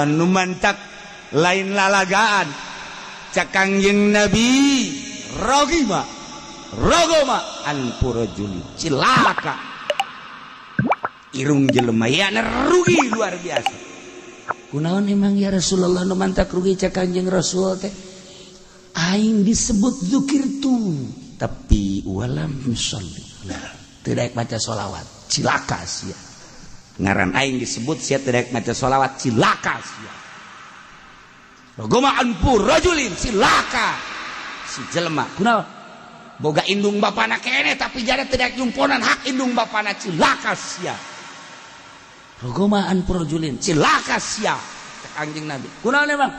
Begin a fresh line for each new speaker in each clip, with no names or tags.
Anu mantak lain lalagaan, cak Kangjeng Nabi, rogima rogoma anfu rajulin, cilaka irung jelema ya, rugi luar biasa. Kunaon emang ya Rasulullah nu mantak rugi? Cak Kangjeng Rasul teh, aing disebut dzukirtu tapi walam yusolli, tidak baca sholawat, cilaka sia. Ngaran aing disebut, sia tidak maca sholawat, cilaka sia. Rogoma anfu rajulin, cilaka si jelema. Kunaon? Boga indung bapana kene tapi jare tidak nyumponan hak indung bapana, cilaka sia. Rogoma anfu rajulin, cilaka sia, cek Kanjeng Nabi. Kunaon emang?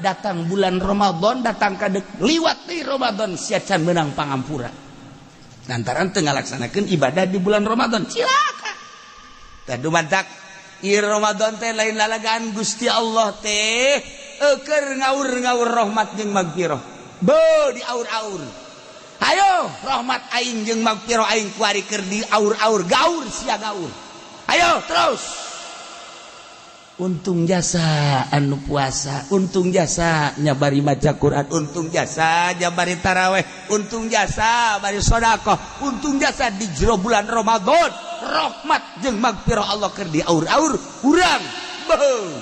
Datang bulan Ramadan, datang ka liwat di Ramadan, sia can menang pangampura lantaran teu ngalaksanakeun ibadah di bulan Ramadan, cilaka. Tah, mantak ieu Ramadan teh lain lalagaan. Gusti Allah teh keur ngaur-ngaur rahmat jeung magfirah, be diaur-aur. Ayo, rahmat aing jeung magfirah aing kuari keur diaur-aur, gaur sia, gaur, ayo terus. Untung jasa anu puasa, untung jasa nyabari maca Quran, untung jasa jabari taraweh, untung jasa bari sodakoh, untung jasa di jero bulan Ramadan rahmat jeung magfirah Allah keur diaur-aur. Urang beuh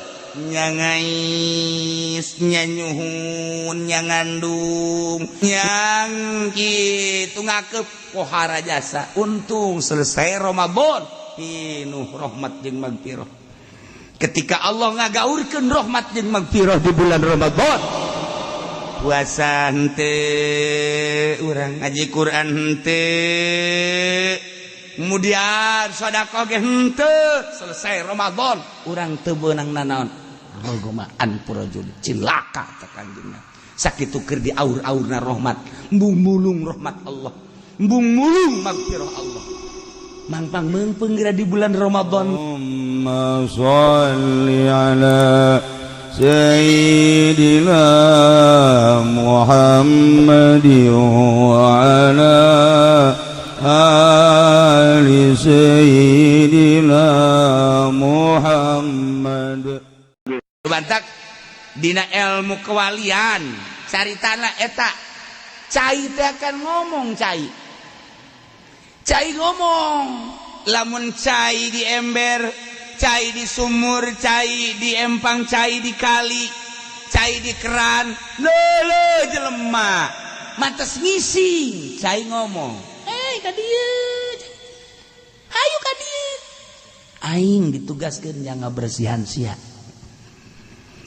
nyangais, nyanyuhun, nyangandung, yang kitu ngakep pohara jasa. Untung selesai Ramadan pinuh rahmat jeung magfirah. Ketika Allah ngagaurkeun rahmat jeung magfirah di bulan Ramadan, puasa henteu urang, ngaji Quran henteu, kemudian sedekah ge henteu, selesai Ramadan urang teu beunang nanaon. Rogoma anfu rajul, cilaka teh Kanjeng. Sakitu keur diaur-aurna rahmat, embung mulung rahmat Allah, embung mulung magfirah Allah, mangpang meungpeung geura di bulan Ramadan.
اللهم صل على سيدنا محمد وعلى آل سيدنا محمد.
Bantak dina ilmu kewalian caritana eta cai teh akan ngomong, cai cai ngomong. Lamun cai di ember, cai di sumur, cai di empang, cai di kali, cai di keran, lele jelema mantes ngising, cai ngomong, "Eh, ka dieu, hayu ka dieu, aing ditugaskeun yang ngabersihan sia."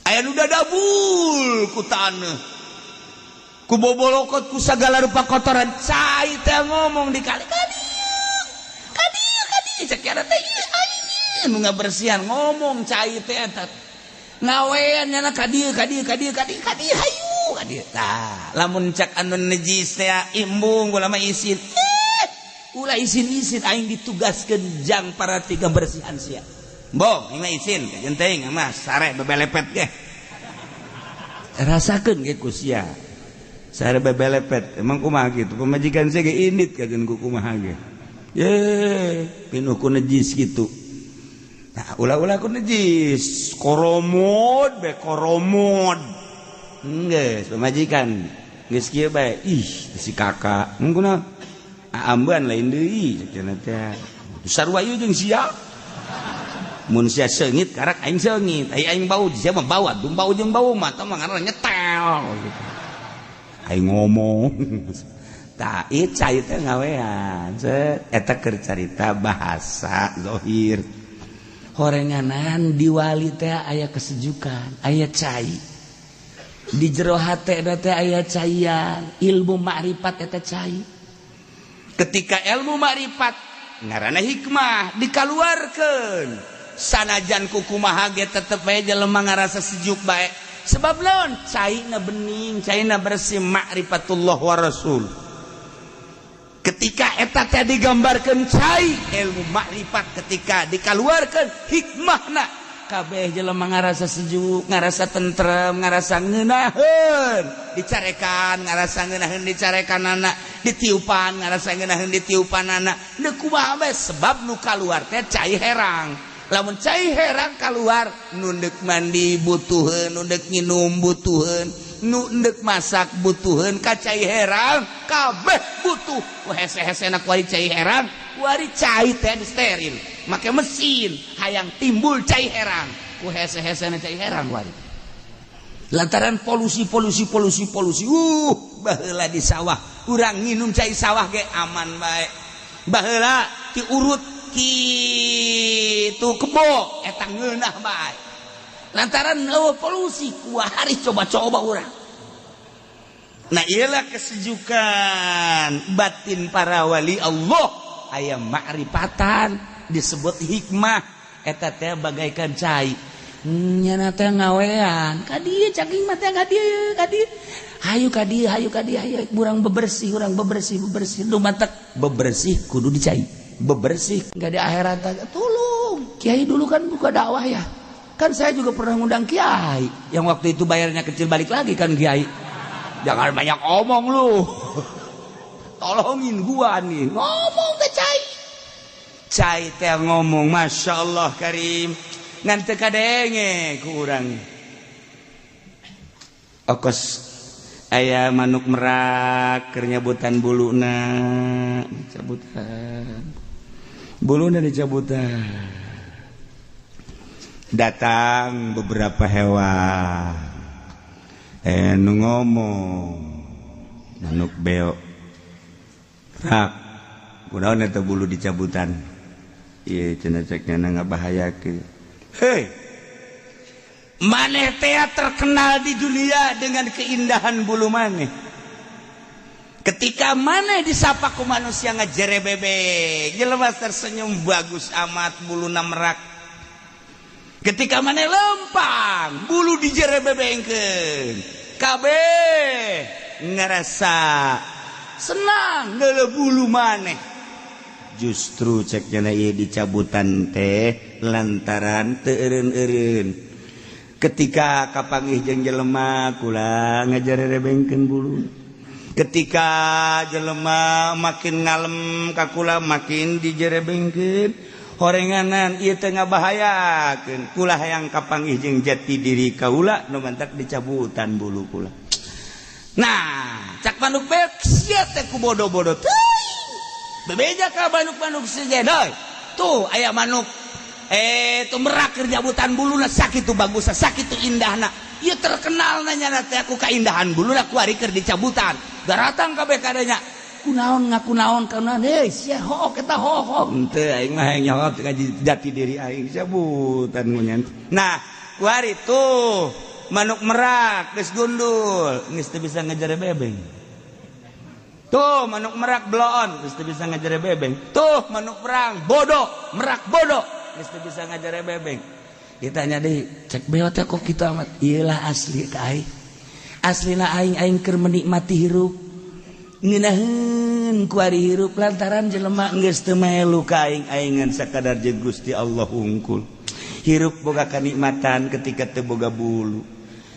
Aya nu dadabul ku taneuh, ku bobolokot, ku sagala rupa kotoran. Cai teh ngomong di kali, "Ka dieu, ka dieu, ka dieu." Cek kieu teh, "Ieu aing nu ngabersihan." Ngomong cai teh eta ngawean nyana, "Ka dieu, ka dieu, ka dieu, ka dieu, ka dieu, hayu ka dieu." Tah, lamun cak anu nejis teh, "Embung, kula mah isin." "Eh, ulah isin-isin, aing ditugaskeun jang para tiga bersihan sia." "Bong, ini mah isin kajeun teuing mah, sare bebelepet ge." Rasakeun ge ku sia sare bebelepet. Emang kumaha kitu pamajikan sia ge indit kajeun ku kumaha ge ye pinuh ku nejis kitu. Nah, ulah-ulah ku nejis, koromod be koromod. Geus pamajikan geus kieu bae, "Ih, si kakak kunaon ambean lain deui." Cenah teh sarua ieu jeung sia. Mun sia seungit, karak aing seungit. Ai aing bau, sia mah bau atuh, bau jeung bau mah tah mah ngaranna nyetel gitu. Aing ngomong tah, ieu cai teh ngawean set. Eta keur carita bahasa zohir. Horenganan di wali teh aya kesejukan, aya cai di jero hate teh, aya caian ilmu makrifat. Eta cai, ketika ilmu makrifat ngaranna hikmah dikaluarkeun, sanajan kukumaha ge tetep bae jelema ngarasa sejuk bae. Sebab naon? Caina bening, caina bersih, makrifatullah wa rasul. Ketika eta teh digambarkeun cai ilmu makrifat, ketika dikaluarkeun hikmahna, kabeh jelema ngarasa sejuk, ngarasa tentrem, ngarasa ngeunaheun dicarekan, ngarasa ngeunaheun dicarekan anak, ditiupan ngarasa ngeunaheun ditiupan anak. Teu kumaha bae, sebab nu kaluar teh cai herang. Lamun cai herang keluar, nu ndek mandi butuheun, nu ndek nginum butuheun, nu ndek masak butuheun ka cai herang, kabeh butuh. Ku hese-hesena kuari cai herang, kuari cai teh steril make mesin, hayang timbul cai herang. Ku hese-hesena cai herang kuari lantaran polusi, polusi, polusi, polusi. Baheula di sawah urang nginum cai sawah ge aman bae. Baheula diurut kitu kebo eta ngeunah bae lantaran euweuh polusi. Kuari coba-coba urang. Nah, iyalah kesejukan batin para wali Allah, aya ma'rifatan disebut hikmah. Eta teh bagaikan cai, nyana teh ngawean ka dieu, caging mah teh ka dieu, ka dieu, hayu ka dieu, hayu ka dieu, hayu urang bebersih, urang bebersih, bebersih. Nu matak bebersih kudu dicai bebersih. Enggak di akhirat tolong kiai. Dulu kan buka dakwah ya kan, saya juga pernah ngundang kiai yang waktu itu bayarnya kecil, balik lagi kan. "Kiai, jangan banyak omong lu, tolongin gua nih." Ngomong teh cai, cai teh ngomong, "Masya Allah Karim," ngan teu kadenge ku urang. Okos aya manuk merak keur nyabutan buluna, cabutan buluna, dicabutan. Datang beberapa hewan, nu ngomong manuk beo, "Rak, kunaon eta bulu dicabutan?" "Ieu," cenah, "cek nyana ngabahayakeun." "Hei, maneh teh terkenal di dunia dengan keindahan bulu maneh. Ketika maneh disapa ku manusia ngajere bebek, jelema tersenyum, bagus amat buluna merak. Ketika maneh lempang, bulu dijerebebengkeun, kabeh ngerasa senang neuleuh bulu maneh. Justru," cek nyana, "ieu dicabutan teh lantaran teu eureun-eureun. Ketika kapanggih jeung jelema kula ngajarebengkeun bulu. Ketika jelema makin ngalem ka kula, makin dijerebengkeun. Horenganan ieu teh ngabahayakeun. Kula hayang kapanggih jeung jati diri kaula, nu mantak dicabutan bulu kula." Nah, cak manuk bek, "Sia teh ku bodoh-bodoh teuing bebeja ka manuk-manuk sejen. Tuh aya manuk tuh merak keur nyabutan buluna, sakitu bagusna, sakitu indahna. Ieu terkenal nanya teh aku kaindahan buluna, kuari keur dicabutan. Daratang kabeh kadanya, kunaon ngaku naon kunaon? Hei sia, hook eta, hook henteu. Aing mah hayang nyawa jati diri aing, cabutan ngunyan." Nah, kuari tuh manuk merak geus gundul, geus teu bisa ngejar bebeng. Tuh manuk merak bloon, geus teu bisa ngejar bebeng. Tuh manuk perang bodoh, merak bodoh, geus teu bisa ngajar bebeng. Ditanya deh, cek beo teh, "Kok kitu amat?" "Iyalah, asli ka aing, aslina aing, aing keur menikmati hirup, ngeunaheun kuari hirup lantaran jelema geus teu melu ka aing, aing ngan sakadar jeung Gusti Allah hungkul. Hirup boga kanikmatan ketika teu boga bulu.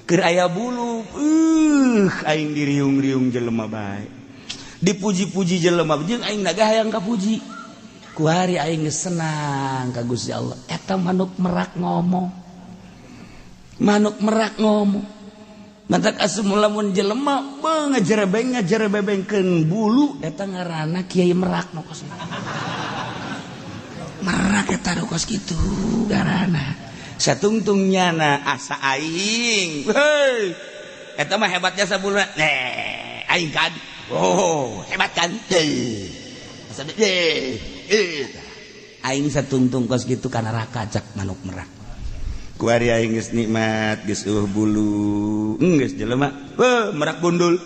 Keur aya bulu, aing diriung-riung jelema bae, dipuji-puji jelema, jeung aing naga hayang kapuji. Kuari aing geus senang ka Gusti Allah." Eta manuk merak ngomong, manuk merak ngomong. Mantak asup lamun jelema ngajerebeng ngajerebebengkeun bulu, eta ngaranna kiai merak. Nu kos merak eta nu kos kitu ngaranna. Satungtung nyana asa aing, hei, eta mah hebatnya sabuluna. Eh, aing kan, oh, hebat kan? Eh, asa eh eh aing satungtung kos kitu ka neraka, cak manuk merak. Kuari aing geus nikmat, geus eueuh bulu, geus jelema, "Weh, merak gundul."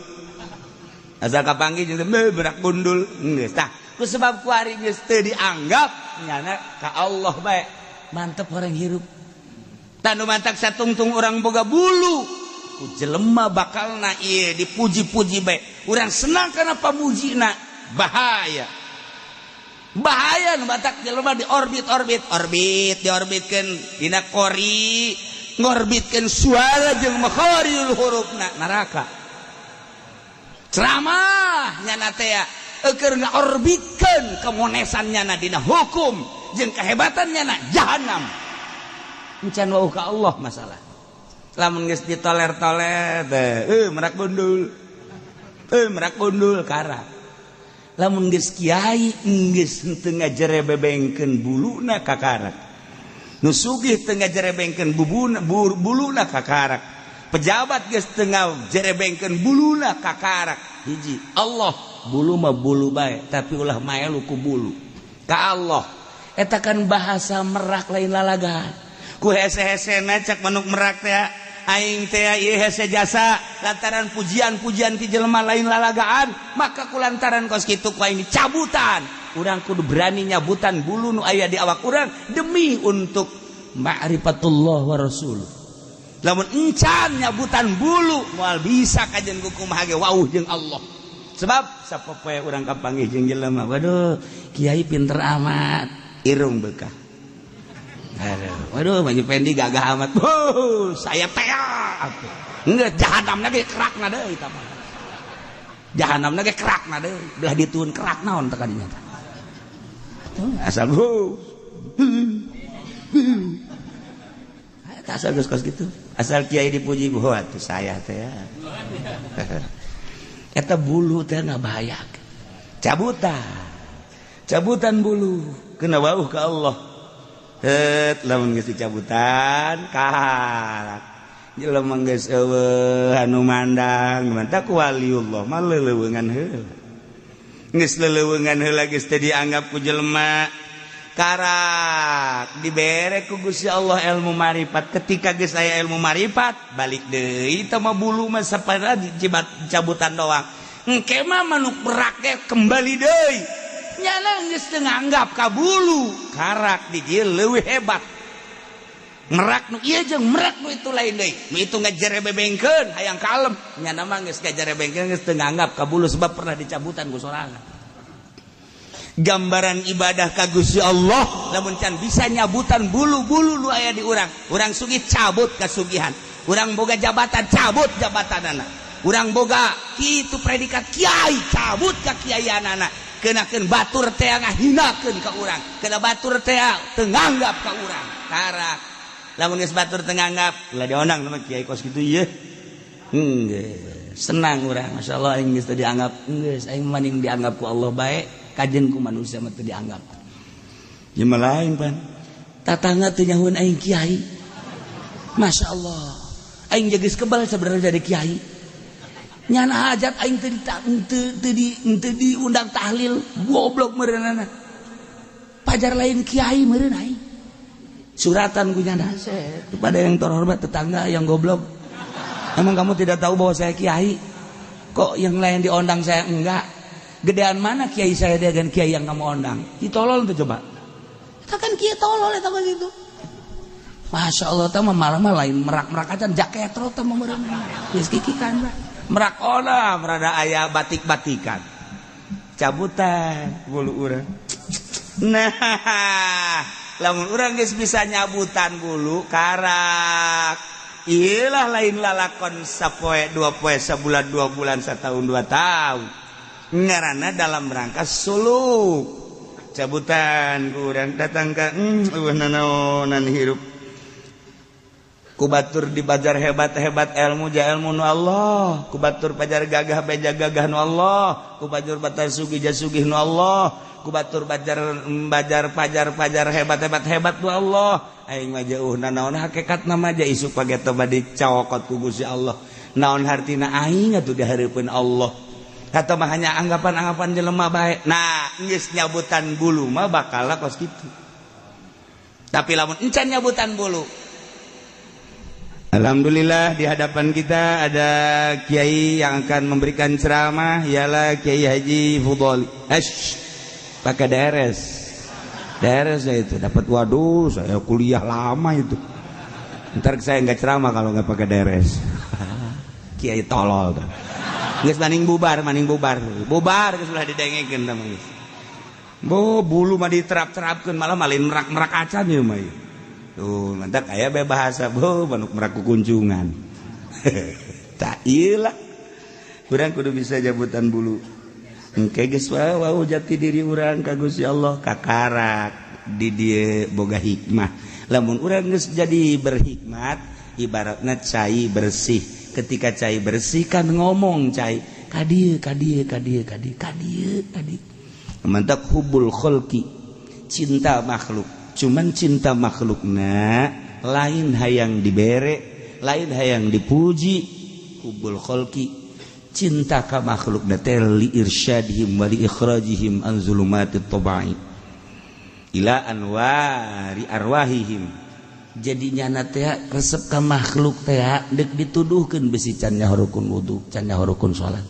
Asal kapanggih jeung, "Merak gundul." Geus tah ku sebab kuari geus teu dianggap nyana ka Allah bae, mantep orang hirup. Tah, nu mantak satungtung orang boga bulu ku jelema bakalna ieu dipuji-puji bae, urang senang kana pamujina, bahaya, bahaya. Nu matak jelema di orbit, orbit, orbit, diorbitkeun dina kori, ngorbitkeun suara jeung makharijul hurufna, neraka. Ceramah nyana teh keur ngaorbitkeun kemonesan nyana dina hukum. Jeung kehebatannya na jahanam. Encan wauh ka Allah masalah. Lamun geus ditoler-toler teh, merak gundul. Merak gundul karak. Lamun geus kiai geus henteu ngajerebebengkeun buluna kakarak. Nu sugih teu ngajerebengkeun buluna kakarak. Pejabat geus teu ngajerebengkeun buluna kakarak. Hiji, Allah bulu mah bulu bae, tapi ulah maelu ku bulu. Ka Allah. Eta kan bahasa merak lain lalagan. Ku hese-hesena cak manuk merak teh aing teh ieu hese jasa lantaran pujian-pujian ti jelema lain lalagaan, maka ku lantaran kos kitu ku aing dicabutan. Urang kudu berani nyabutan bulu nu aya di awak urang demi untuk ma'rifatullah wa rasul. Lamun encan nyabutan bulu moal bisa kajen ku kumaha ge wauh jeung Allah. Sebab sapopoe urang kapanggih jeung jelema, waduh kiai pinter amat, irung bekah. Aduh, waduh Haji Pendi gagah amat. Wuh, saya tea atuh. Enggeus jahanamna ge kerakna deui eta mah. Jahanamna ge kerakna deui, belah dituun kerak naon teh kadinya tah. Asal hu. Asal geus kos kitu. Asal kiai dipuji, wah atuh saya teh. Eta bulu teh ngabahayakeun. Cabutan. Cabutan bulu kena wauh ka Allah. Het lamun geus dicabutan karak. Jelema geus eueuh anu mandang mantak waliullah mah leuleungan heula. Geus leuleungan heula geus teu dianggap ku jelema. Karak dibere ku Gusti Allah ilmu marifat. Ketika geus aya ilmu marifat balik deui teh mah bulu mah sapara dicabutan doang. Engke mah manuk merak ge kembali deui. Nyana geus teu nganggap ka bulu. Karak di dieu leuwih hebat. Merak nu ieu jeung merak nu itu lain deui. Nu itu ngajerebebengkeun hayang kalem. Nyana mah geus ngajerebengkeun geus teu nganggap ka bulu sebab pernah dicabutan ku sorangan. Gambaran ibadah ka Gusti Allah lamun can bisa nyabutan bulu-bulu nu aya di urang. Urang sugih cabut kasugihan. Urang boga jabatan cabut jabatanana. Urang boga kitu predikat kiai cabut ka kiaianana. Kenakeun batur teh ngahinakeun ka urang. Kena batur teh teu nganggap ka urang. Karak. Lamun geus batur teu nganggap, ulah diondang sama kiai kos kitu ieu. Geus senang urang, masyaallah aing geus teu dianggap. Geus aing maning dianggap ku Allah bae. Kajen ku manusia mah teu dianggap. Jelema lain pan. Tatangga teu nyahueun aing kiai. Masya Allah. Aing geus kebal sebenarnya jadi kiai. Nyana hajat aing teu diundang tahlil, goblok meureunana. Pajar lain kiai meureun aing. Suratan ku nyana kepada yang terhormat tetangga yang goblok. Emang kamu tidak tahu bahwa saya kiai? Kok yang lain diundang saya enggak? Gedean mana kiai saya dengan kiai yang kamu ondang? Ditolol tuh coba. Kita kan kiai tolol eta mah gitu. Masya Allah tah malah mah lain merak-merak aja jaketro tah mah meureun. Geus kikikan lah. Merak ona merada aya batik-batikan. Cabutan bulu urang. Nah, lamun urang geus bisa nyabutan bulu karak. Iyalah lain lalakon sapoe dua poe sabulan 2 bulan setahun 2 tahun. Ngarana dalam rangka suluk cabutan kurang datang ka eueuh nanaonan hirup ku batur di bajar hebat-hebat ilmu ja ilmu nu Allah, ku batur pajar gagah beja gagah nu Allah, ku batur batar sugih ja sugih nu Allah, ku batur bajar bajar pajar pajar hebat-hebat hebat nu Allah. Aing mah jauh nanaon hakikatna mah ja isuk pageto bade cokot ku Gusti Allah. Naon hartina aing atuh dihareupeun Allah. Atau mah hanya anggapan-anggapan jelema bae. Nah, geus nyabutan bulu mah bakal kos kitu. Tapi lamun encan nyabutan bulu. Alhamdulillah di hadapan kita ada kiai yang akan memberikan ceramah, ialah Kiai Haji Fudholi. Esh, pakai DRS. DRS ya itu dapat, waduh, saya kuliah lama itu. Ntar saya nggak ceramah kalau nggak pakai DRS. Kiai tolol tuh. Geus maning bubar, maning bubar. Bubar geus ulah didengekeun tah geus. Bo bulu mah diterap-terapkeun malah malin merak-merak acan ieu mah. Tuh, mantak aya be bahasa bo manuk merak kukunjungan. Tak ieu lah. Urang kudu bisa jabutan bulu. Engke geus wau jati diri urang ka Gusti Allah kakarak. Di dieu boga hikmah. Lamun urang geus jadi berhikmat, ibaratna cai bersih. Ketika cai bersih kan ngomong cai ka dieu ka dieu ka dieu ka dieu ka dieu ka dieu. Mantak hubul kholqi, cinta makhluk. Cuman cinta makhlukna lain hayang dibere, lain hayang dipuji. Hubul kholqi, cinta ka makhlukna teh li irsyadihim wa li ikhrajihim an zulumatit tabai ila anwari arwahihim. Jadi nyana teh resep ka makhluk teh deuk dituduhkeun besi can nyahorukun wudu, can nyahorukun salat,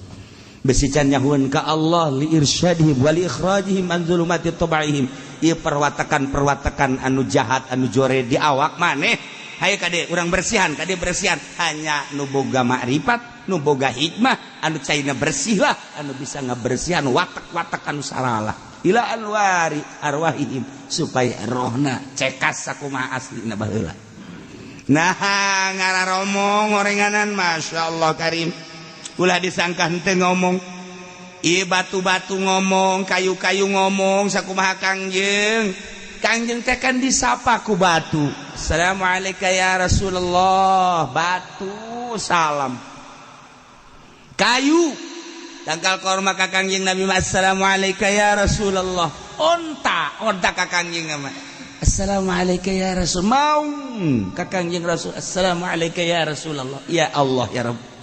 besi can nyahueun ka Allah. Li irsyadihim wa li ikhrajihim an zulumati tabaihim. Ieu perwatakan-perwatakan anu jahat, anu jore di awak maneh, hayu kade urang bersihan, kade bersihan. Hanya nu boga makrifat, nu boga hikmah, anu caina bersih lah anu bisa ngabersihan watak-watak anu salah ila anwari arwahihim, supaya rohna cekas sakumaha aslina baheula. Nah, ngararomong orenganan, Masya Allah Karim, ulah disangka henteu ngomong. Ieu batu-batu ngomong, kayu-kayu ngomong sakumaha Kangjeng. Kangjeng teh kan disapa ku batu. Assalamualaikum ya Rasulullah. Batu salam. Kayu tangkal korma ka Kangjeng Nabi, assalamualaikum ya Rasulullah. Onta, onta ka Kangjeng mah. Assalamualaikum ya Rasul. Maung ka Kangjeng Rasul. Assalamualaikum ya Rasulullah. Ya Allah ya Rabb.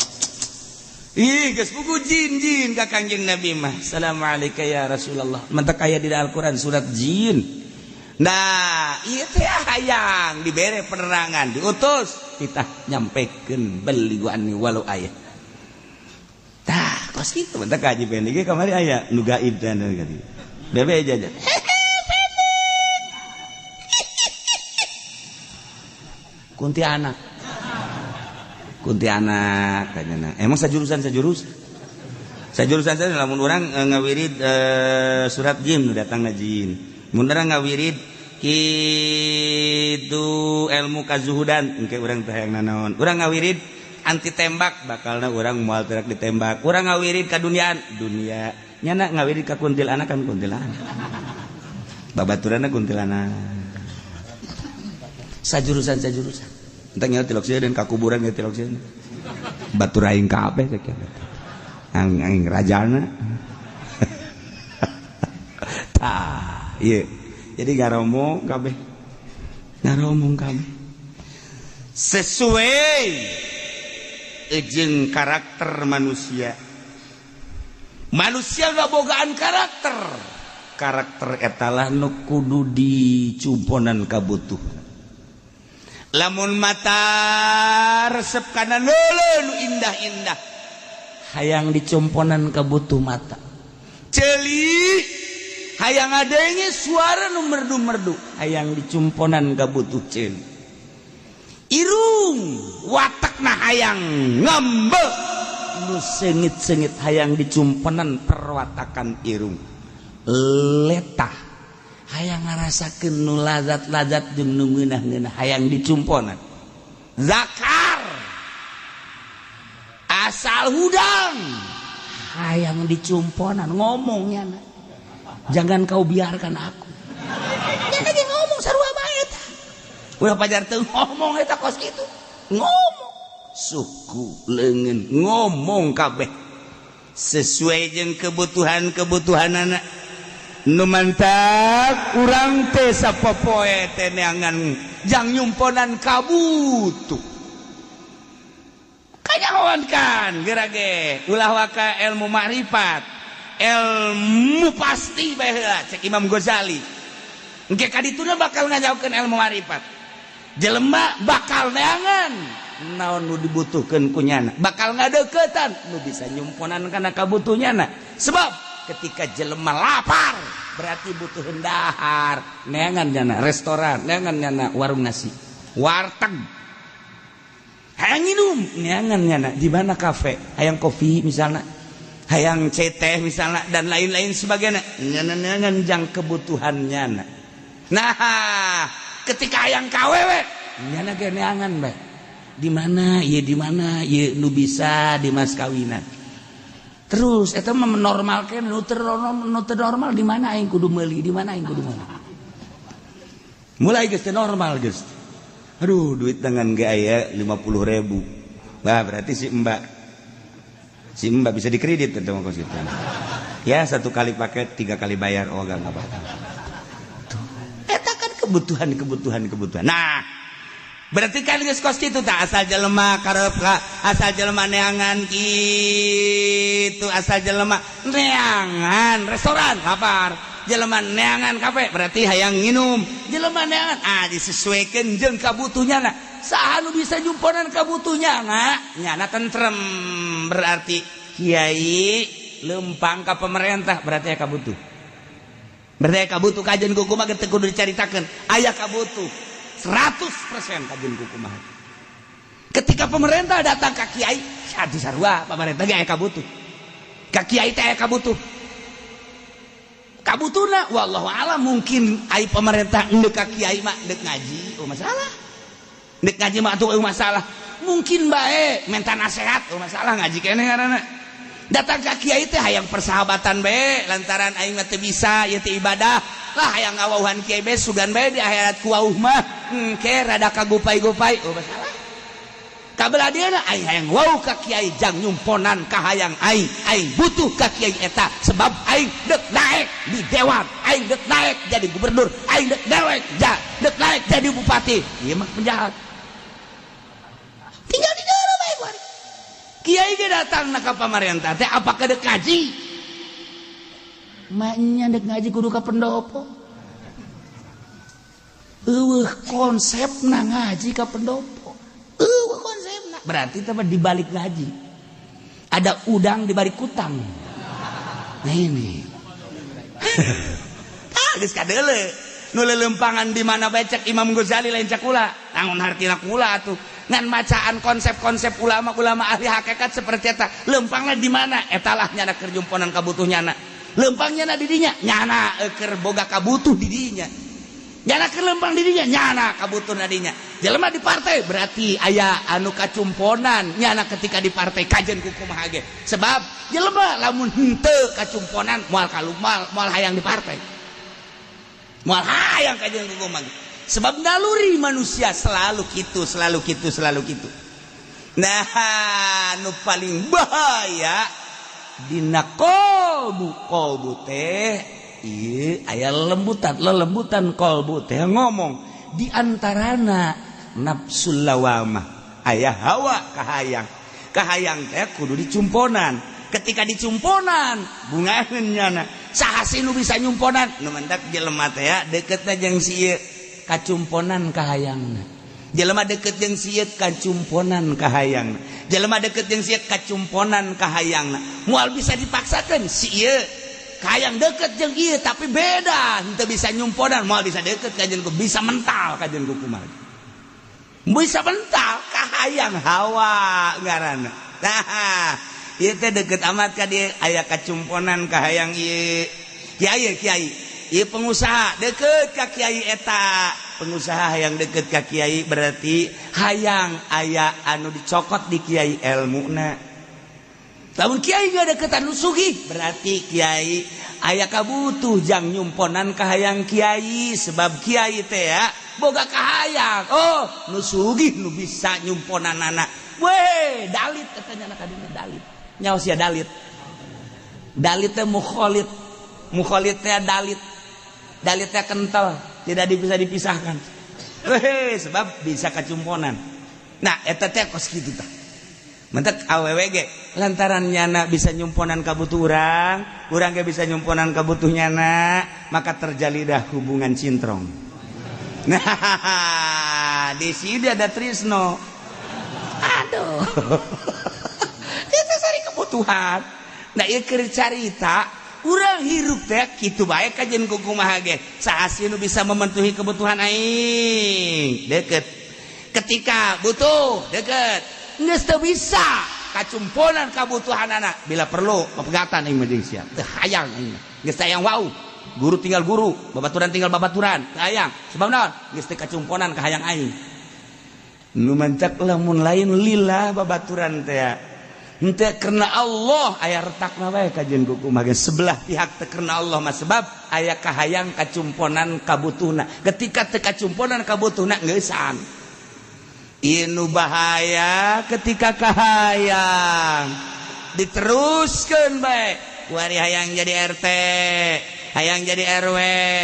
Ih, geus buku jin-jin ka Kangjeng Nabi mah. Assalamualaikum ya Rasulullah. Mantak aya di Al-Qur'an surat jin. Nah, ieu teh hayang dibere penerangan, diutus kita nyampekeun beli anni walau aya. Tah, kos kitu mantak kaji pendek ge kamari aya nu gaib teh anu kitu. Bebe aja. Kuntianak. Kuntianak kayaknya. Emang sajurusan sajurus. Sajurusan saja lamun urang ngawirid surat jin datangna jin. Mun urang ngawirid kitu ilmu kazuhudan engke urang teh hayang nanaon. Urang ngawirid anti tembak bakalna urang moal terak ditembak. Urang ngawirid ka duniaan, dunia. Nyana ngawirid ka kuntilanak kan kuntilanak. Babaturanna kuntilanak. Sajurusan sajurusan. Entah nyawa tilok sieun dan ka kuburan nya tilok sieun. Batur aing kabeh sakieu. Aing rajana. Tah, ieu. Jadi ngaromong kabeh. Ngaromong kabeh. Sesuai jeung karakter manusia. Manusia ngabogaan karakter. Karakter eta lah nu kudu dicumponan kabutuh. Lamun mata resep kana leuleuh nu indah-indah, hayang dicumponan kabutuh mata. Ceuli hayang adanya suara nu merdu-merdu, hayang dicumponan kabutuh ceuli. Irung watakna hayang ngambe nu seungit-seungit, hayang dicumponan perwatakan irung. Letah hayang ngarasakeun nu lazat-lazat jeung nu ngeunah-ngeunah, hayang dicumponan. Zakar asal hudang hayang dicumponan ngomongnya, jangan kau biarkan aku. Nya lagi ngomong sarua bae eta. Ulah pajar teu ngomong eta kos kitu. Ngomong suku leungeun ngomong kabeh sesuai jeung kebutuhan-kebutuhanana. Nu mantak urang teh sapopoe teh neangan jang nyumponan kabutuh. Kanyahoan kan geura ge ulah waka ilmu makrifat, ilmu pasti bae heula cek Imam Ghazali. Engke ka dituna bakal ngajaukeun ilmu makrifat. Jelema bakal neangan naon nu dibutuhkeun ku nyana, bakal ngadeukeutan nu bisa nyumponan kana kabutuhnyana. Sebab ketika jelema lapar berarti butuh dahar, neangan nyana restoran, neangan nyana warung nasi, warteg, hayang minum neangan nyana di mana kafe, hayang kopi misalnya, hayang ceteh misalnya, dan lain-lain sebagainya. Nyana neangan jang kebutuhan nyana. Nah, ketika hayang kawewe nyana ge neangan bae di mana ieu, di mana ieu nu bisa di mas kawinan. Terus eta mah menormalkeun nu teu normal, di mana aing kudu meuli, di mana aing kudu meuli. Mulai geus teu normal geus. Aduh, duit dengan ge aya 50.000. Bah, berarti si mbak bisa dikredit atau kos gitu. Ya, satu kali pakai tiga kali bayar, oh enggak apa-apa. Eta kan kebutuhan, kebutuhan, kebutuhan. Nah, berarti kan geus kos kitu tah, asal jelema karep ka, asal jelema neangan kitu, asal jelema neangan restoran lapar, jelema neangan kafe berarti hayang nginum, jelema neangan ah disesuaikan jeung kabutuhnya. Nah, saha nu bisa nyumponan kabutuhnya nyana tentrem, berarti kiai lempang ka pemerintah, berarti aya kabutuh, berarti aya kabutuh. Kajian kumaha teu kudu dicaritakeun, aya kabutuh 100% kajian kumaha. Ketika pemerintah datang ka kiai, aduh, sarua pemerintah ge aya kabutuh ka kiai teh, aya kabutuh. Kabutuhna wallahu alam, mungkin ai pemerintah endek ka kiai mah endek ngaji, oh masalah, endek ngaji mah atuh masalah, mungkin bae minta nasihat, oh masalah, ngaji keneh ngaranna. Datang ka kiai teh hayang persahabatan bae, lantaran aing mah teu bisa ieu teh ibadah lah, hayang ngawauhan kiai bae, sugan bae di akhirat ku wauh mah engke rada kagupai-gupai, oh masalah. Kabelah dia aing hayang wau ka kiai jang nyumponan kahayang aing, aing butuh ka kiai eta sebab aing dek naik di dewan, aing dek naik jadi gubernur, aing dek naik ja dek naik jadi bupati. Ieu mah penjahat tinggal di dalam bae kuari. Kiai ge datang na ka pamarentah teh apakah dek ngaji? Maknya dek ngaji kudu ka pendopo. Eueuh konsepna ngaji ka pendopo. Eueuh konsepna. Berarti teh di balik ngaji ada udang di balik kutang. Nah, ini. Ah, geus kadeule. Nu lelempangan di mana bae cek Imam Ghazali, lain cek kula. Naon hartina kula atuh? Ngan macaan konsep-konsep ulama-ulama ahli hakikat seperti eta. Lempangna di mana? Eta lah nyana keur jumponan kabutuh nyana. Lempang nyana di dinya, nyana keur boga kabutuh di dinya. Nyana keur lempang di dinya, nyana kabutuh na dinya. Jelema di partai berarti aya anu kacumponan nyana ketika di partai kajen ku kumaha ge. Sebab jelema lamun henteu kacumponan moal kalumal, moal hayang di partai. Moal hayang kajen ku kumaha. Sebab naluri manusia selalu gitu, selalu gitu, selalu gitu. Nah, nu paling bahaya dina kolbu, kolbu teh ieu aya lembutan, lelembutan kolbu teh ngomong di antarana nafsul lawamah, aya hawa kahayang. Kahayang teh kudu dicumponan. Ketika dicumponan bungaheun nyana. Saha sih nu bisa nyumponan? Nu mendak jelema teh ya deketna jeung si ieu kacumponan kahayangna. Jelema deket jeung si ieu kacumponan kahayangna. Jelema deket jeung si ieu kacumponan kahayangna. Moal bisa dipaksakeun si ieu kahayang deket jeung ieu tapi beda, henteu bisa nyumponan, moal bisa deket kajen ku, bisa mental kajen ku kumaha. Bisa mental kahayang hawa ngaranna. Nah, ieu teh deket amat ka dieu aya kacumponan kahayang ieu. Kiai, kiai ieu pengusaha deket ka kiai eta, pengusaha yang deket ka kiai berarti hayang aya anu dicokot di kiai elmuna. Lamun kiai gak deket anu sugih berarti kiai aya kabutuh jang nyumponan kahayang kiai, sebab kiai teh ya boga kahayang, oh nu sugih nu bisa nyumponan anak. Weh, dalit katanya anak kadina dalit nyawa sia dalit. Dalit teh mukholid, mukholid teh dalit, dalit teh kental, tidak bisa dipisahkan. Weh, sebab bisa kacumponan. Nah, eta teh kos kitu tah. Mentek awewe ge lantaran nyana bisa nyumponan kabutuh urang, urang ge bisa nyumponan kabutuh nyana, maka terjalidah hubungan cintrong. Nah, di sini ada Trisno. Aduh. Itu sari kebutuhan. Nah, ieu keur carita urang hirup teh kitu bae kajen ku kumaha ge. Saha sih nu bisa memenuhi kebutuhan aing? Deket. Ketika butuh, deket. Geus teu bisa kacumponan kabutuhan anak, bila perlu pepegatan aing mah jeung sia. Teu hayang aing. Geus hayang wau. Guru tinggal guru, babaturan tinggal babaturan, teu hayang. Sebab naon? Geus teu kacumponan ka hayang aing. Nu mancak lamun lain lillah babaturan teh henteu karena Allah aya retakna bae kajen ku kumaha sebelah pihak teu karena Allah mah, sebab Aya kahayang kacumponan kabutuhna. Ketika teu kacumponan kabutuhna, geusan. Inu bahaya ketika kahayang diteruskan baik. Kuari hayang jadi RT, hayang jadi RW,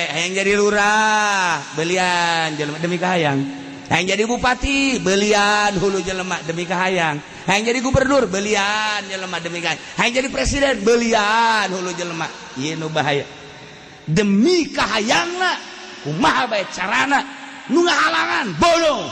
hayang jadi lurah, belian jelema demi kahayang. Hayang jadi bupati, belian hulu jelema demi kahayang. Hayang jadi gubernur, belian jelema demi kahayang. Hayang jadi presiden, belian hulu jelema. Ieu nu bahaya. Demi kahayangna, kumaha bae carana, nu ngahalangan bodoh,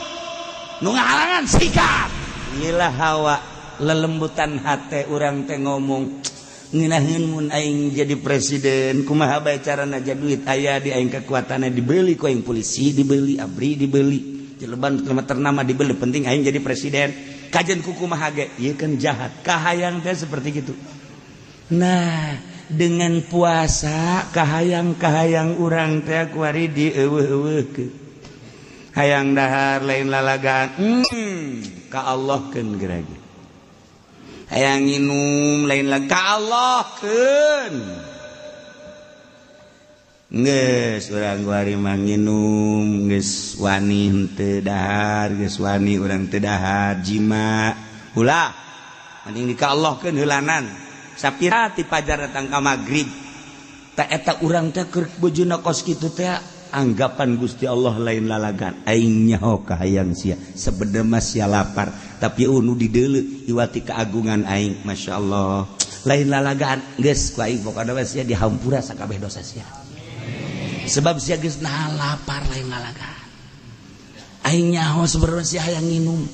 nu ngahalangan sikat. Inilah hawa lelembutan hate urang teh ngomong ngeunaheun, mun aing jadi presiden kumaha bae carana, duit aya di aing, kekuatannya dibeli ku aing, polisi dibeli, ABRI dibeli, jeleban ternama dibeli, penting aing jadi presiden, kajen ku kumaha ge. Ieu kan jahat kahayang teh seperti gitu. Nah, dengan puasa kahayang-kahayang urang teh kuari dieuweuh-euweuhkeun. Hayang dahar lain lalagaan, ka Allah keun gerage. Hayang nginum lain lagi, ka Allah keun. Geus urang kuari mah nginum geus wani henteu dahar, geus wani urang teu dahar, jima ulah, mending di ka Allah keun heulanan. Sapira ti pajar datang ka magrib tak eta urang teh keur bojona kos kitu teh, anggapan Gusti Allah lain lalagan. Aing nyaho kahayang sia, sebenarnya mah sia lapar, tapi unu dideuleu iwati keagungan aing, Masya Allah, lain lalagaan. Geus ku aing pokona mah sia dihampura sakabeh dosa sia, sebab sia geus nahan lapar lain lalagaan. Aing nyaho sebenarnya sia hayang nginum,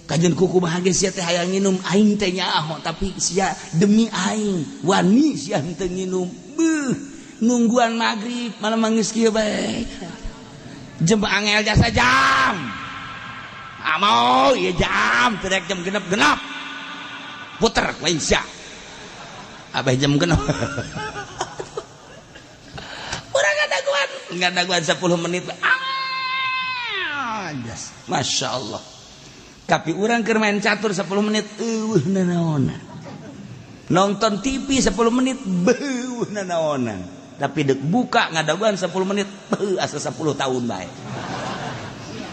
kajen kuku bahagia sia teh hayang nginum, aing teh nyaho, tapi sia demi aing wani sia henteu nginum. Beuh, nungguan maghrib malah mangis kieu bae jam angel jasa jam amau ieu jam teu jam genep-genep puter lain sia abah jam genep. Urang ngadaguan ngadaguan 10 menit, ah jas, Masya Allah. Tapi urang keur main catur 10 menit eueuh nanaonan, nonton TV 10 menit beuh nanaonan, tapi dek buka ngadaguan 10 menit, beuh, asa 10 tahun bae.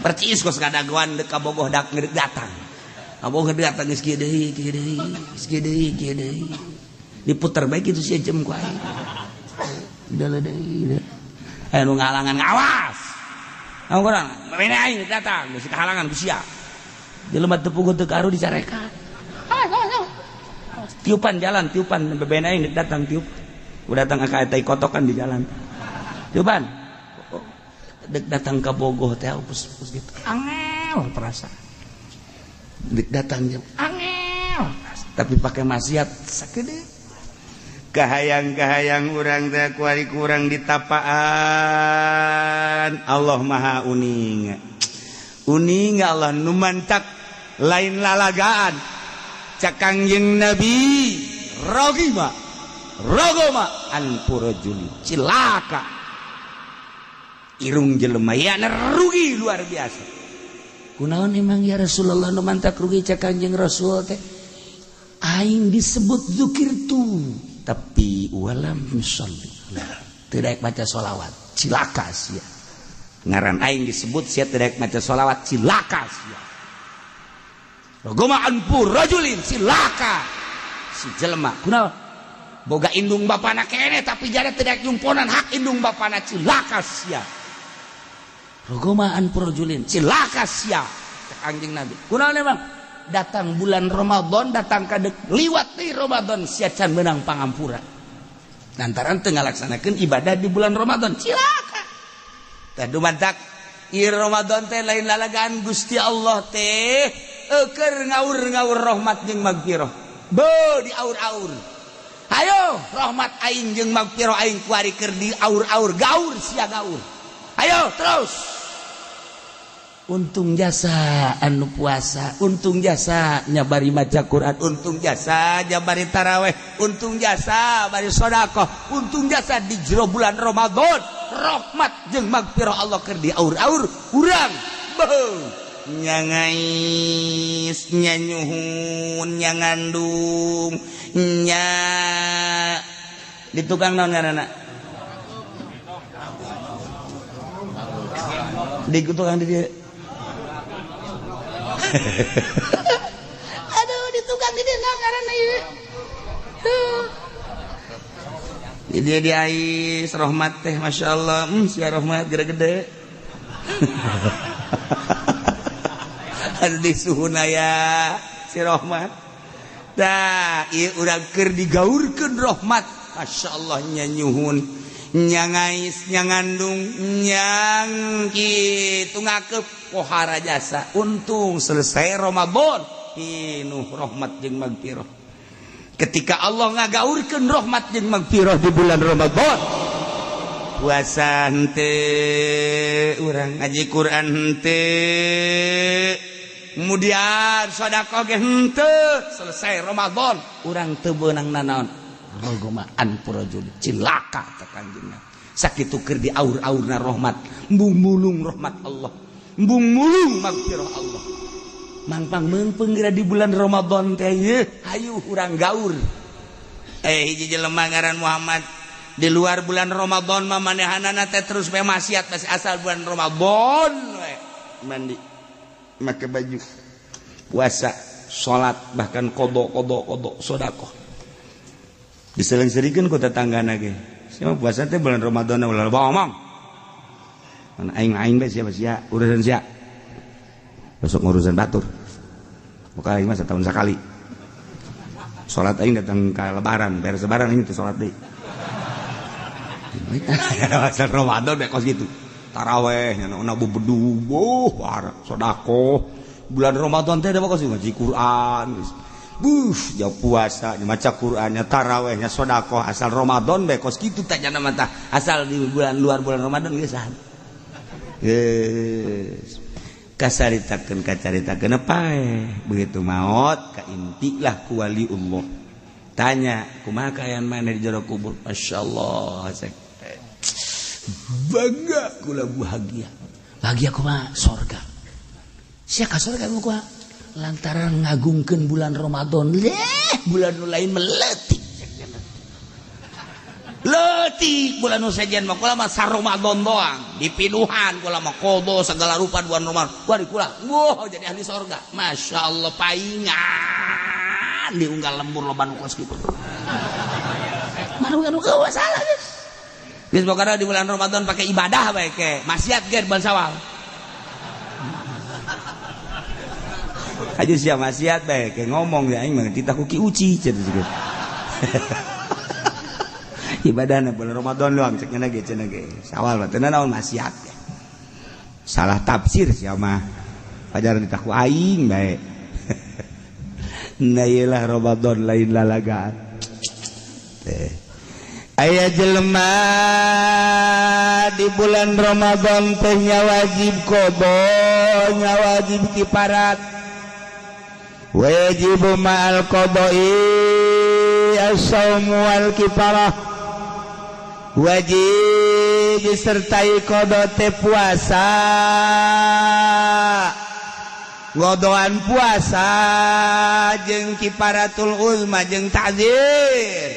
Percis kos ngadaguan dek kabogoh dak ngedek datang, kabogoh datang geus kieu deui, kieu deui, geus kieu deui, kieu deui, diputer bae kitu sia jam ku aing. Udah deui aya nu ngahalangan, ngawas urang bene aing datang geus kahalangan ku sia. Jelema teu puguh teu karu dicarekan. Tiupan jalan, tiupan bebena aing datang, tiup. Udah datang ka eta kotokan di jalan. Tiupan. Dek datang ke Bogoh teh pus pus gitu. Angel perasa. Dek datang jam angel. Tapi pakai maksiat sakedeung. Kahayang-kahayang urang teh kuari kurang ditapaan. Allah Maha uning. Uning Allah nu mantak lain lalagaan. Cak Kangjeng Nabi, rogima rogoma anfu rajuli, cilaka irung jelema ya, rugi luar biasa. Kunaon emang ya Rasulullah nu mantak rugi? Cak Kangjeng Rasul teh, aing disebut zikir tuh tapi walam yusolli, tidak baca sholawat, cilaka sia. Ngaran aing disebut sia tidak maca sholawat, cilaka sia. Rogoma anfu rajulin, cilaka si jelema. Kunaon? Boga indung bapana kene tapi jada tidak nyumponan hak indung bapana, cilaka sia. Rogoma anfu rajulin, cilaka sia. Cek Anjing Nabi, kunaon emang? Datang bulan Ramadan, datang ka dek liwat di Ramadan sia can menang pangampura lantaran teu ngalaksanakeun ibadah di bulan Ramadan, cilaka. Tah, dumantak ieu Ramadan teh lain lalagaan. Gusti Allah teh keur ngaur-ngaur rahmat jeung magfirah, be diaur-aur. Ayo, rahmat aing jeung magfirah aing kuari keur diaur-aur, gaur sia gaur, ayo terus. Untung jasa anu puasa, untung jasa nyabari maca Quran, untung jasa jabari taraweh, untung jasa bari sodakoh, untung jasa di jero bulan Ramadan rahmat jeung magfirah Allah keur diaur-aur. Urang beuh nyangais, nyanyuhun, nyangandung, nya di tukang naon ngaranna. Adik tukang di dia. Aduh, di tukang di dia ngaranna ieu. Di dia di ais rahmat teh masyaallah. Sia rahmat gede-gede. Aduh di suhuna ya si rahmat. Tah, ieu urang keur digaurkeun rahmat. Masyaallah nya nyuhun. Nya ngais, nya ngandung, nyang kitu ngakeup pohara jasa. Untung selesai Ramadan pinuh rahmat jeung magfirah. Ketika Allah ngagaurkeun rahmat jeung magfirah di bulan Ramadan, puasa henteu, urang ngaji Quran henteu, kemudian sedekah ge henteu, selesai Ramadan urang teu beunang nanaon. Rogomaan purajul cilaka teh kanjengna. Sakitu keur diaur-aurna rahmat, embung mulung rahmat Allah, embung mulung magfirah Allah. Mangpang meungpeung geura di bulan Ramadan teh yeuh, hayu urang gaur. Hiji jelema ngaran Muhammad di luar bulan Ramadan mah manehanana teh terus bae maksiat masih asal bulan Ramadan we. Mandi, make baju, puasa, salat, bahkan qada qada qada sedekah. Diseling-selingkeun ku tetanggana ge. Sia puasa teh bulan Ramadan ulah loba omong. Mun aing-aing bae sia sia urusan sia. Besok ngurusan batur. Buka aing mah setahun sekali. Salat aing datang ka lebaran, beres lebaran aing teh salat deui. Asal Ramadan bae kos gitu. Taraweh nya na bebedu, boh parah sedekah. Bulan Ramadan teh da kos ngaji Quran geus. Buh, jauh puasa, maca Qur'annya, tarawehnya, sodakoh, asal Ramadan bae kos kitu teh jana mah asal di bulan luar bulan Ramadan geus sah. Geus. Kasaritakeun kacaritakeun pae. Begitu maot kaintilah ku wali Allah. Tanya, kumaha kaayaan maneh di jero kubur? Masyaallah, bangga kula bahagia. Bahagia kumaha? Sorga. Sia ka sorga kumaha? Lantaran ngagungkeun bulan Ramadan, leh bulan nu lain meletik. Leutik bulan nu sejen mah kula mah sa-Ramadan doang, dipinuhan kula mah qada segala rupa bulan Ramadan. Wah di kula, wah jadi ahli sorga. Masyaallah paingan diunggal lembur loba nu kos kitu. Manu anu eueuh salah geus. Geus pokona di bulan Ramadan pakai ibadah bae ke, maksiat ge bulan Syawal. Aja sia maksiat bae ke ngomong ya aing mah titah ku Ki Uci cenah geus. Ibadahna bulan Ramadan doang cek nya ge cenah ge. Syawal mah teu naon maksiat. Salah tafsir sia mah. Pajaran ditah ku aing bae. Nah ieu lah Ramadan lain lalagaan. Teh. Aya jelema di bulan Ramadan teh nya wajib qada, nya wajib kiparat. Wajib ma'al qada'i as-saumu wal kifarah. Wajib disertai qada teh puasa. Ngodoan puasa jeung kifaratul uzma jeung ta'zir.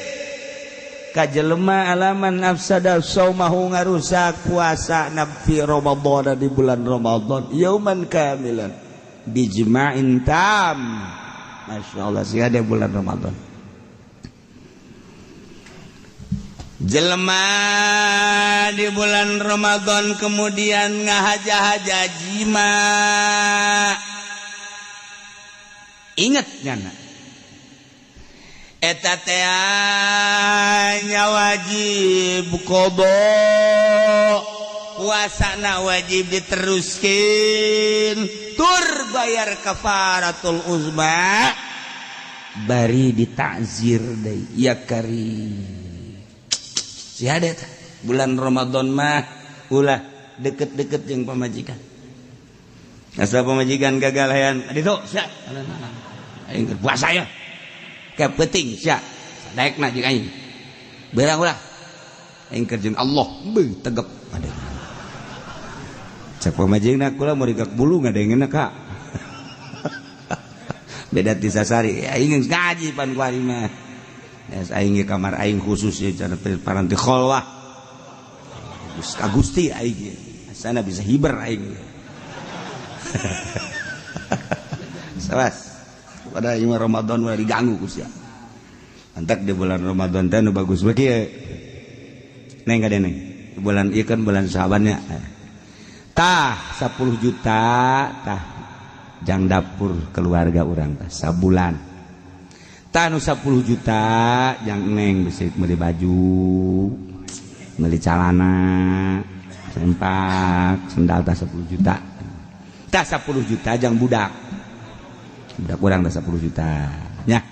Ka jelema alaman afsada saumahu ngarusak puasa nabi Ramadan di bulan Ramadan yauman kamilan bijma'in tam. Masya Allah sih ada bulan Ramadan. Jelema di bulan Ramadan kemudian ngahaja-haja jima. Ingat nyana eta teh nya wajib qada, puasana wajib diteruskeun tur bayar kafaratul uzma bari ditakzir deui ya kari. Si hade bulan Ramadan mah ulah deket-deket jeung pamajikan. Asal pamajikan gagal hayan ditu sia aing keur puasa ya. Ke penting sia daekna jeung aing. Beurang ulah aing keur jeung Allah beuh tegep ada. Cek pamajikna kula mau rigak bulu ngadengeunna ka. Beda ti sasari aing geus ngaji pan ku ari mah. Yes, aing ge kamar aing khusus ya cara paranti kholwah. Ka Gusti aing ge. Biasana bisa hiber aing. Sawas. Pada ieu Ramadan ulah diganggu ku sia. Antak di bulan Ramadan teh nu bagus we kieu. Neng ka neng. Bulan ieu kan bulan Syaban nya. Tah 10 juta tah jang dapur keluarga urang tah sabulan. Tah nu 10 juta jang neng bisa meuli baju, meuli calana, sempak, sendal tah 10 juta. Tah 10 juta jang budak. Budak urang tah 10 juta. Nya.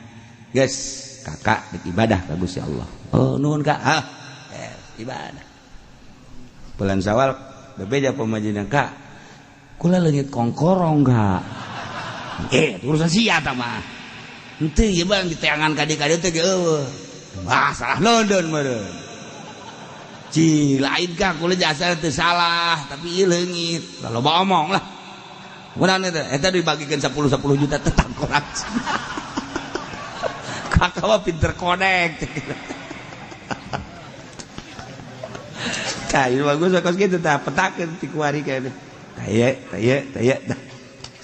Guys, kakak dek ibadah ka Gusti Allah. Oh, nuhun Kak. Hah. Ibadah. Bulan Syawal bebeja pamajikan Kak. Kula leungit kongkorong Kak. Urusan sia tah mah. Henteu ieu bang diteangan ka dieu teh ge eueuh. Wah, salah London meureun. Ci, lain Kak, kula jasa teu salah, tapi ieu leungit. Loba omong lah. Kunaon eta? Eta dibagikeun 10 10 juta tetap kurang. Kakak mah pinter konek. Tah, ieu bagus kos kitu tah petakeun ti kuari kae. Tah ieu, tah ieu, tah.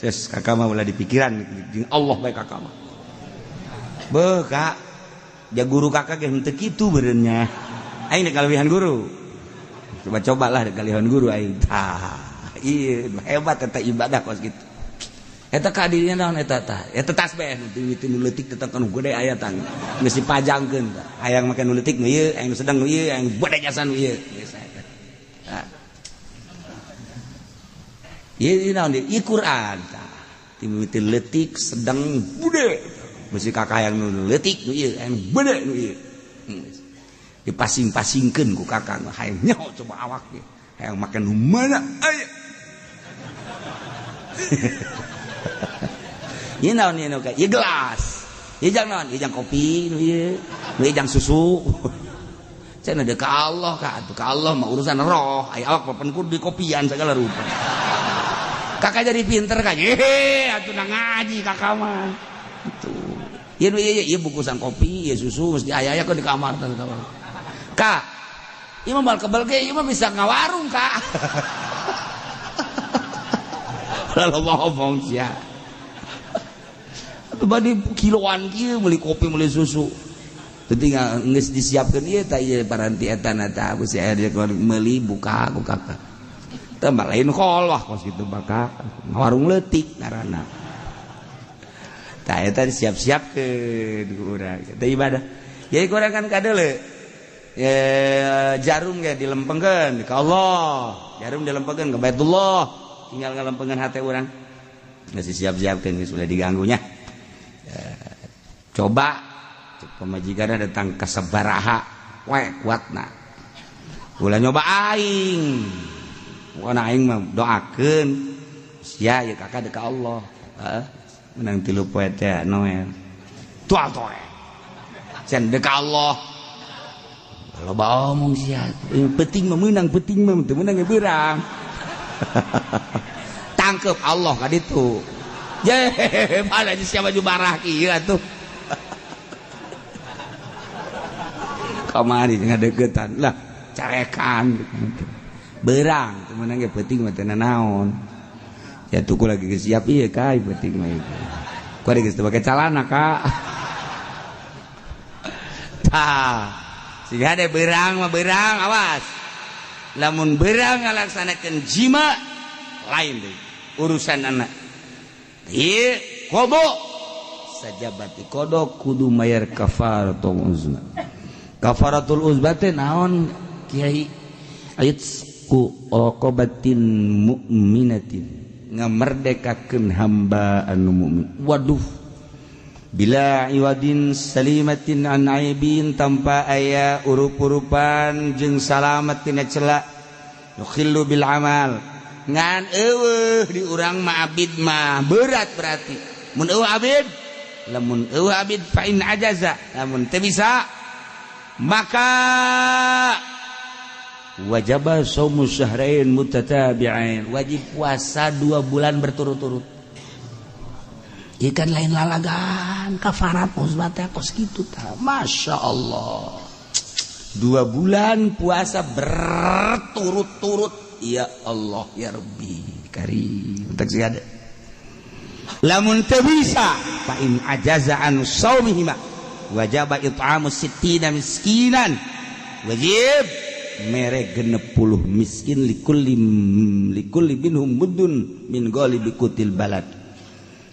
Ses kakak mah ulah dipikiran jeung Allah bae kakak mah. Beuh, Kak. Ja guru kakak ge henteu kitu beureunnya. Aing dek kalebihan guru. Coba-cobalah dek kalebihan guru aing. Tah, ieu hebat eta ibadah kos kitu. Eta kadirnya naon eta tah? Eta tasbih nu mimiti nu leutik tetep nu gede aya tah. Geus dipajangkeun tah. Hayang make nu leutik nu ieu, hayang nu sedang nu ieu, hayang gede jasa nu ieu. Geus eta. Tah. Ieu naon deui? Ieu Quran tah. Mimiti leutik sedang gede. Bisi kakak hayang nu leutik nu ieu, hayang gede nu ieu. Dipasing-pasingkeun ku kakak hayang nyaho coba awak ge. Hayang make nu mana aya. Ieu naon ieu ka? Ieu gelas. Ieu jang naon? Ieu jang kopi nu ieu. Nu ieu jang susu. Cenah deuk ka Allah ka atuh ka Allah mah urusan roh. Aya awak papan kudu dikopian segala rupa. Kakak jadi pinter ka. Hehe atuh na ngaji kakak mah. Tuh. Ieu nu ieu ieu bungkusan kopi, ieu susu mesti aya-aya di kamar tah. Kak, ieu mah bal kebel ge ieu mah bisa ngawarung kak. Lalu ngomong sia. Badi kiloan kieu meuli kopi meuli susu. Teu geus disiapkeun ieu tah ieu paranti eta na tah geus aya meuli buka ku kakak. Teh mah lain kolwah kos kitu bakal ngawarung leutik ngaranna. Tah eta disiap-siapkeun ku urang. Eta ibadah. Jadi ku urang kan kadeule. Jarum ge dilempengkeun ka Allah. Jarum dilempengkeun ka Baitullah. Tinggal ngalempengkeun hate urang. Geus disiap-siapkeun geus ulah diganggunya. Coba pemajikan datang ke sabaraha we kuatna. Ulah nyoba aing. Pokona aing mah doakeun sia ieu kakak deuk ka Allah. Heeh. Menang 3 poe teh Noel. Tual toe. Sen deuk ka Allah. Loba omong sia. Penting mah meunang, penting mah teu meunang ge beurang. Tangkep Allah ka ditu. Ye, mana sia baju barah kieu atuh. Kamari ngadeukeutan lah carekan beurang teu meunang ge peuting mah teu nanaon. Ya tuku lagi geus siap ieu ka peuting mah ieu. Ku geus teu pake calana ka. Tah, siga de beurang mah beurang awas. Lamun beurang ngalaksanakeun jima lain deui urusan anak. Ieu kodo sajabati kodo kudu mayar kafaratul uzma. Kafaratul uzma teh naon kiai? Ayat ku raqabatin mu'minatin, ngamerdekakeun hamba anu mukmin. Waduh, bila iwadin salimatin an aibin, tanpa aya urup-urupan jeung salamat tina cela, yukhillu bil amal. Ngan eueuh di urang mah abid mah berat berarti. Mun eueuh abid, lamun eueuh abid fa in ajaza, lamun teu bisa maka wajaba shaumu syahrain mutatabi'ain, wajib puasa 2 bulan berturut-turut. Ieu kan lain lalagan kafarat uzma teh kos kitu tah. Masya Allah, 2 bulan puasa berturut-turut. Ya Allah ya Rabbi karim tak sih ada. Lamun teu bisa fa in ajaza an shaumihima wajaba it'amu sittina miskinan, wajib mere 60 miskin, likulli likulli minhum muddun min ghalibi qutil balad,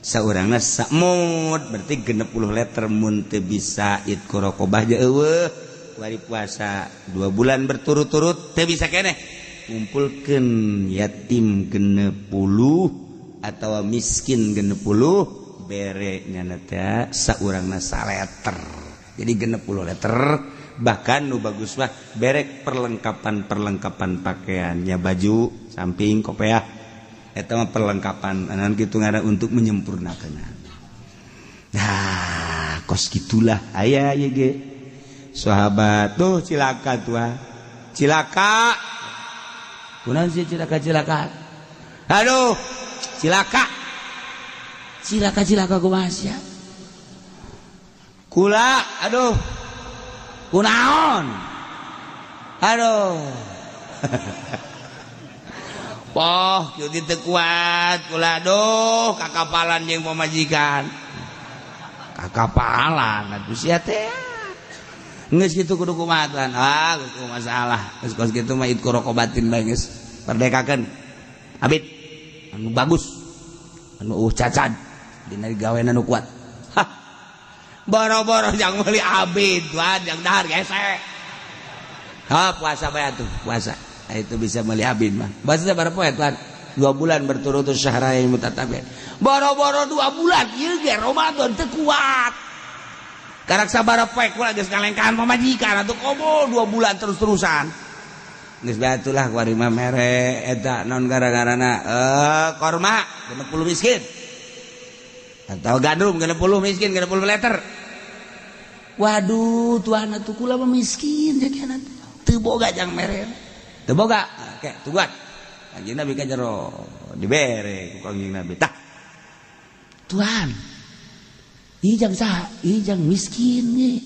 saurangna samud berarti 60 liter. Mun teu bisa itqu raqabah je eueuh, kuari puasa 2 bulan berturut-turut teu bisa keneh, ngumpulkeun yatim 60 atau miskin 60, bere nyana teh saurangna saleter, jadi 60 liter. Bahkan nu bagus mah berek perlengkapan-perlengkapan pakaiannya, baju samping, kopeah, eta mah perlengkapan anan kitu ngaran untuk menyempurnakan. Nah, kos gitulah aya ieu ge sahabat tuh. Cilaka tuh, cilaka. Kunaon sih cilaka cilaka? Aduh, cilaka cilaka cilaka, kumaha sia kula? Aduh, kunaon? Aduh, poh kieu teu kuat kula. Aduh, kakapalan jeung pamajikan, kakapalan atuh sia teh. Geus kitu kudu kumaha tuan? Ah, geus masalah geus kos kitu mah itqu raqabatin bae, geus merdekakeun abid anu bagus, anu cacad dina gawean anu kuat. Hah, boro-boro jang meuli abid tuan, jang dahar gesek. Ha, puasa bae atuh, puasa. Nah, itu bisa meuli abid mah. Bahasa berapa poe tuan? 2 bulan berturut-turut, syahrain mutatabi'ain. Boro-boro 2 bulan, ieu ge Ramadan teu kuat. Karak sabaraha poe kula geus ngalengkahan pamajikan atuh, komo 2 bulan terus-terusan. Geus bae atuh lah, kuari mah mere eta naon gara-garana korma 60 miskin. Atau gandum 60 miskin, 60 liter. Waduh, tuan atuh kula mah miskin jadi teu boga jang mere. Teu boga, oke, tungguan. Kanjeng Nabi ka jero dibere ku Kanjeng Nabi. Tah. Tuan, ieu jang saha? Ieu jang miskin ye.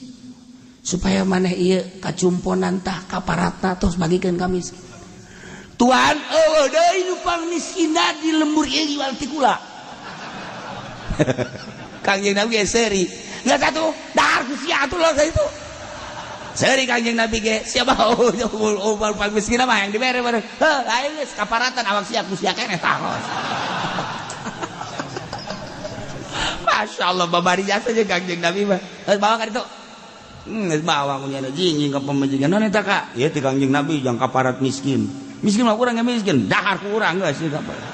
Supaya maneh ieu kacumponan tah kaparatna tos bagikeun ka miskin. Tuan, eueuh deui nu pang miskinna di lembur ieu jual ti kula. Kanjeng Nabi ge seuri. Geus atuh, dahar ku sia atuh lah itu. Seuri Kanjeng Nabi ge, siapa oh pang miskin mah yang dibere bareng. Heuh, aing geus kaparatan awak sia ku sia keneh taros. Masya Allah, babari jasa jeung Kanjeng Nabi mah. Geus bawa ka ditu. Geus bawa ku nyana jingjing ka pamajikan. Naon eta ka? Ieu teh Kanjeng Nabi jang kaparat miskin. Miskin mah urang miskin, dahar ku urang geus ieu kaparat.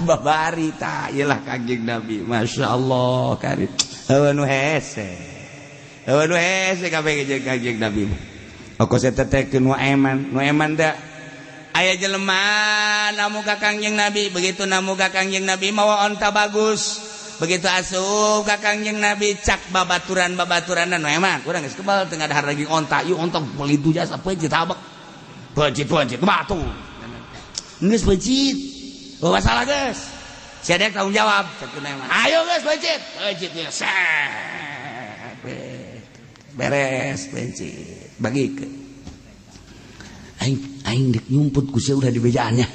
Babari tah ieu lah Kanjeng Nabi. Masya Allah, karit. Heueuh nu hese. Heueuh nu hese kabeh jeung Kanjeng Nabi. Oko eta teh nu eman, nu eman teh aya jelema namu ka Kangjeng Nabi, begitu namu ka Kangjeng Nabi mawa onta bagus. Begitu asup ka Kangjeng Nabi cak babaturan-babaturan nu eman, urang geus kebal teu ngadahar daging onta, ieu onta beli jasa peuncit habek. Peuncit-peuncit batu. Geus peuncit. Oh, masalah geus. Sia dek tanggung jawab cak nu eman. Ayo geus peuncit. Peuncit ieu. Beres peuncit. Bagikeun. Aing aing dek nyumput ku sia udah di bejaannya.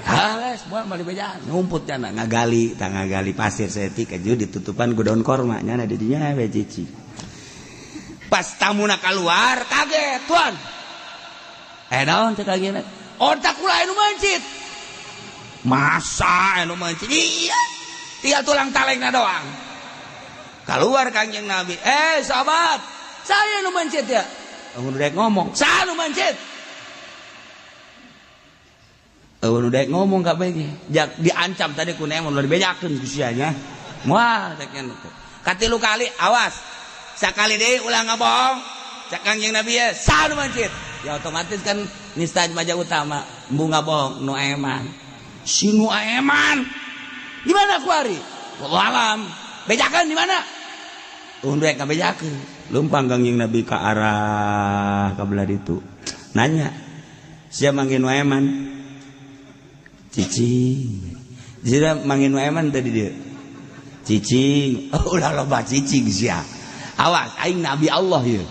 Hales, moal mah di bejaan. Nyumput nya ngagali, tah ngagali pasir saeutik aju ditutupan ku daun korma nya di dinya we cici. Pas tamuna keluar kaget, tuan. Eh naon cek lagi? Onta kula anu mencit. Masa anu mencit? Iya. Tinggal tulang talengna doang. Keluar Kangjeng Nabi. Eh sahabat, saya nu mencit ya. Eueuh nu ngomong, saya nu mencit. Eueuh nu daek ngomong kabeh ge. Jak diancam tadi ku nemon ulah dibejakeun ku sia nya. Moal cek nya teh. Katilu kali awas. Sakali deui ulah ngabohong. Cek Kangjeng Nabi ya, saha nu mencit? Ya otomatis kan nista maja utama, embung ngabohong nu eman. Si nu eman. Di mana kuari? Wallahu alam. Bejakeun di mana? Eueuh daek ngabejakeun. Leumpang Kangjeng Nabi ka arah ka belah ditu. Nanya, sia manggil nu eman? Cicing. Jadi manggil nu eman tadi dia. Cicing. Oh, ulah loba cicing sia. Awas, aing Nabi Allah ieu.